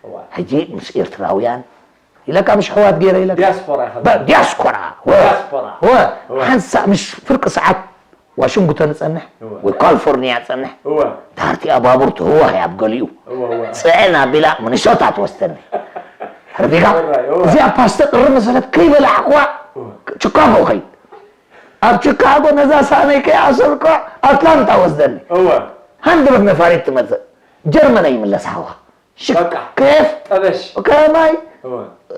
እዋ። ሕጂ ምስ ኤርትራውያን ኢለካ ምሽ ሕዋት ገይረ ኢለካ ዲያስፖራ ኢኻ ባ- ዲያስፖራ ወ- ዲያስፖራ። ወ- እወ። ሓንሳእ ምሽ ፍርቂ ሰዓት ዋሽንግተን እጸንሕ እወ። ወይ ካሊፎርኒያ እጸንሕ እወ ታርቲ ኣባቡር ትህወኽ እያ ኣብ ገሊኡ እወ እወ ጽዕን ኣቢላ ሚኒሶታ ትወስደኒ ተረዲኻ ወራይ፣ እወ። እዚኣ ፓስተ ቅሪ መሰለት ከይበላዕክዋ እወ። ቺካጎ ኸይድ ኣብ ቺካጎ ነዛ ሳእነይ ከይኣሰርኳ ኣትላንታ ወስደኒ እወ ሃንደበት ነፋሪት ትመጽእ ጀርመን ኣይምለስ ሓዋ ሽክ በቃ። ኬፍ ጠበሽ ከማይ እወ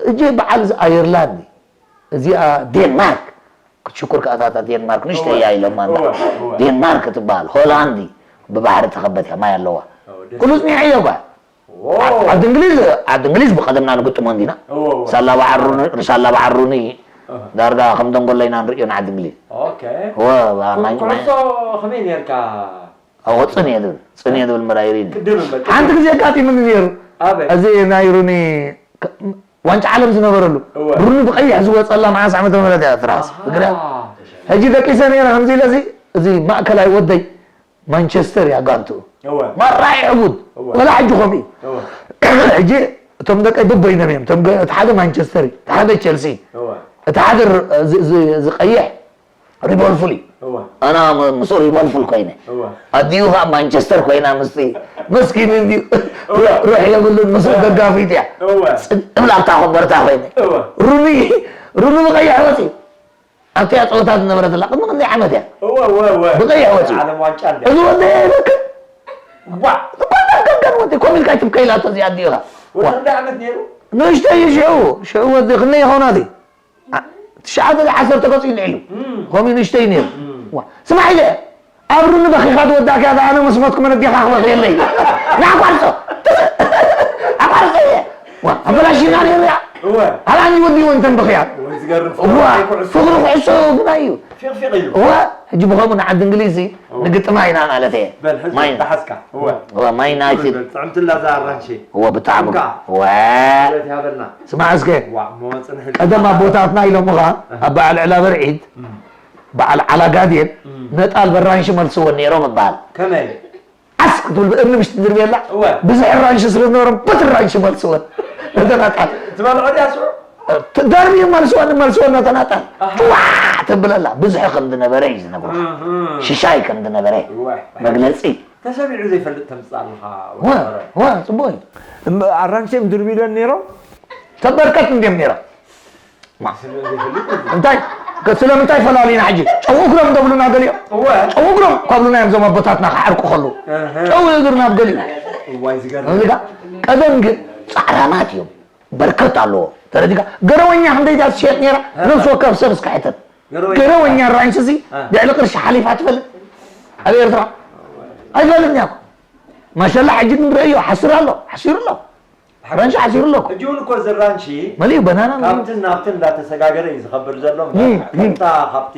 እጂ በዓል እዚ ኣየርላንድ እዚኣ ዴንማርክ ክትሽኩር ከኣታታ ዴንማርክ ንሽተ እያ ኢሎማ እንዳ እወ፣ እወ። ዴንማርክ ትበሃል ሆላንድ ብባሕሪ ተኸበት እያ ማይ ኣለዋ እወ፣ ደስ ኩሉ ጽኒዐዮ ጓ ዎ። ዓዲ እንግሊዝ ዓዲ እንግሊዝ ብቐደምና ንግጥሞ እንዲና እወ፣ እወ። ርሳላ በዓሩኒ ርሳላ በዓሩኒ እህ። ዳርጋ ከም ደንጎሎ ኢና ንርእዮ ንዓዲ እንግሊዝ ኦኬ ወ ዋ፣ ማይ- ማይ- ኩዕሶ ከመይ ነርካ ኣዎ ጽን እየ ዝብል ጽን እየ ዝብል መራይሪኒ ቅድም እምበር ሓንቲ ግዜ ኣጋጢምኒ ነይሩ ኣበይ እዚ ናይ ሩኒ ክ- ዋንጫ ዓለም ዝነበረሉ እወ። ሩኒ ብቀይሕ ዝወፀላ መዓስ ዓመተ ምህረት እያ ትራስ ኣሃ። እግርያ ሕጂ ደቂሰ ነይረ ከምዚ ኢለ እዚ እዚ ማእከላይ ወደይ ማንቸስተር እያ ጋንቱ እወ ማራ ይዕቡድ እወ። ወላ ሕጂ ከምኡ እዩ እወ ሕጂ እቶም ደቀይ በበይኖም እዮም እቶም ገ- እቲ ሓደ ማንቸስተር እዩ እቲ ሓደ ቸልሲ እዩ እወ እቲ ሓደ ር- እዚ- እዚ- እዚ ቀይሕ ሪቨርፉል እዩ እወ ኣና ም- ምስኡ ሪቨርፉል ኮይነ እወ ኣዲኡ ከዓ ማንቸስተር ኮይና ምስቲ መስኪን እንዲዩ እወ። ሩሕ የብሉን ምስኡ ደጋፊት እያ እወ እብላ ኣብታ ኮበርታ ኮይነ እወ ሩኒ ሩኒ ብቀይሕ ወፂ ኣብቲያ ፀወታ ዝነበረትላ ቅድሚ ክንደይ ዓመት እያ እወ እወ እወ ብቀይሕ ወፂ ዓለም ዋንጫ እንደ እዚ ወደ ይበክል ዋ ባዳገንገን ወዲ ኮሚልካ ትብከይላ ተዚ ኣዲኡኻ ወዲ ክንደይ ዓመት ነይሩ ንእሽተይ እዩ ሽዑ ሽዑ ወዲ ክንደይ ይኸውን ኣቲ ትሽዓተ ዓሰርተ ገፂ ልዕሉ ከምኡ ንእሽተይ ነይሩ ዋ፣ ስማዕ ኢለ ኣብ ሩኒ በኺኻ ትወዳእካ ኣነ ምስ ሞትኩ መነዴኻ ክበኽ የለይ ንኣቋርፆ ኣቋርፆ እየ ዋ ኣበላሽና ነይሩ እያ እወ ኣባኒ ወዲ ወንተን በኽያ ወይ ዝገርም ዋ ኩዕሶ ፍቕሪ ኩዕሶ ግና እዩ ፊቕፊቕ ኢሉ ዋ ሕጂ ብኸምኡ ንዓዲ እንግሊዝ ንግጥማ ኢና ማለት እየ በል ሕዚ ማይ- ተሓዝካ እወ ዋ ማይ ዩናይትድ ጥዕምትላ እዛ ኣራንሺ እወ ብጣዕሚ እንካ። ወ በት ይሃበልና ስማዕ እስከ ዋ እሞ ጽንሕ ቀደም ኣቦታትና ኢሎምኻ ኣብ በዓል ዕላ በርዒድ በዓል ዓላ ጋድየን ነጣል በራንሺ መልስወን ነይሮም እበሃል ከመይ ዓስ ክትብል ብእምኒ ምሽ ትድርብየላ እወ። ብዙሕ ራንሺ ስለ ዝነበሮም በት ራንሺ መልስወን እተናጣል ትበልዖ ድያ ስዑ ደርቢ መልስወን መልስወን ነተናጣል ጭዋ ተብለላ ብዙሕ ከም ዝነበረ እዩ ዝነግሩኻ ሽሻይ ከም ዝነበረ እወ። መግለፂ ተሰሚዑ ዘይፈልጥ ተምፅእ ኣለኻ ወ ወ ፅቡቅ እዩ እም- ኣራንሺ እዮም ድርቢለን ነይሮም ተበርከት እንዲም ነይሮም ስምዕ ዘይፈልጥ እዩ። እንታይ ከ- ስለምንታይ ፈላሊና ሕጂ ጨው እግሮም ደብሉና ገሊኦም እወ ጨው እግሮም ካብሉና እዮም ዞም ኣቦታትና ክዓርቁ ከሉ እህ። ጨው እግር ናብ ገሊኡ እዋይ ዝገርም ተረዲካ ቀደም ግን ፃዕራማት እዮም በርከት ኣለዎ ተረዲካ ገረወኛ ክንደይ እያ ትሸየጥ ነይራ ነፍሲ ወከፍ ሰብ እስካ ሕተት ገረወኛ ገረወኛ ራንሽ እዚ እ። ልዕሊ ቅርሺ ሓሊፋ ትፈልጥ ኣብ ኤርትራ ኣይፈልጥን እያ ማሻላ ሕጂ ክንረአዮ ሓስር ኣሎ ሓሲሩ ኣሎ ራንሽ ሓሲሩ ኣሎ እኮ ሕጂ እውን እኮ እዚ ራንሺ መሊኡ በናና መሊኡ ካብትን ናብትን እንዳተሰጋገረ እዩ ዝኸብር ዘሎ እም፣ ቀጥታ ካብቲ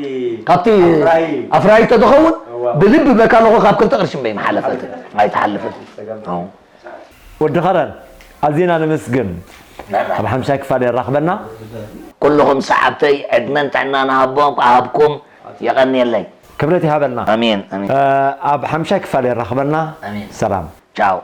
ካብቲ ኣፍራይ ኣፍራይ ተዝኸውን እዋ። ብልቢ ብለካ ኣለኹ ካብ ክልተ ቅርሺ እምበይ መሓለፈት ኣይትሓልፍን ጸገም ኣዎ። ወዲ ኸረን ኣዚና ነመስግን መርሓባ። ኣብ ሓምሻይ ክፋል የራኽበና። ኩልኹም ሰዓብተይ ዕድመን ጥዕናን ሃቦም ሃብኩም። የቐንየለይ። ክብረት ይሃበልና። ኣሜን ኣሜን። እ፣ ኣብ ሓምሻይ ክፋል የራኽበና። ኣሜን። ሰላም። ቻው።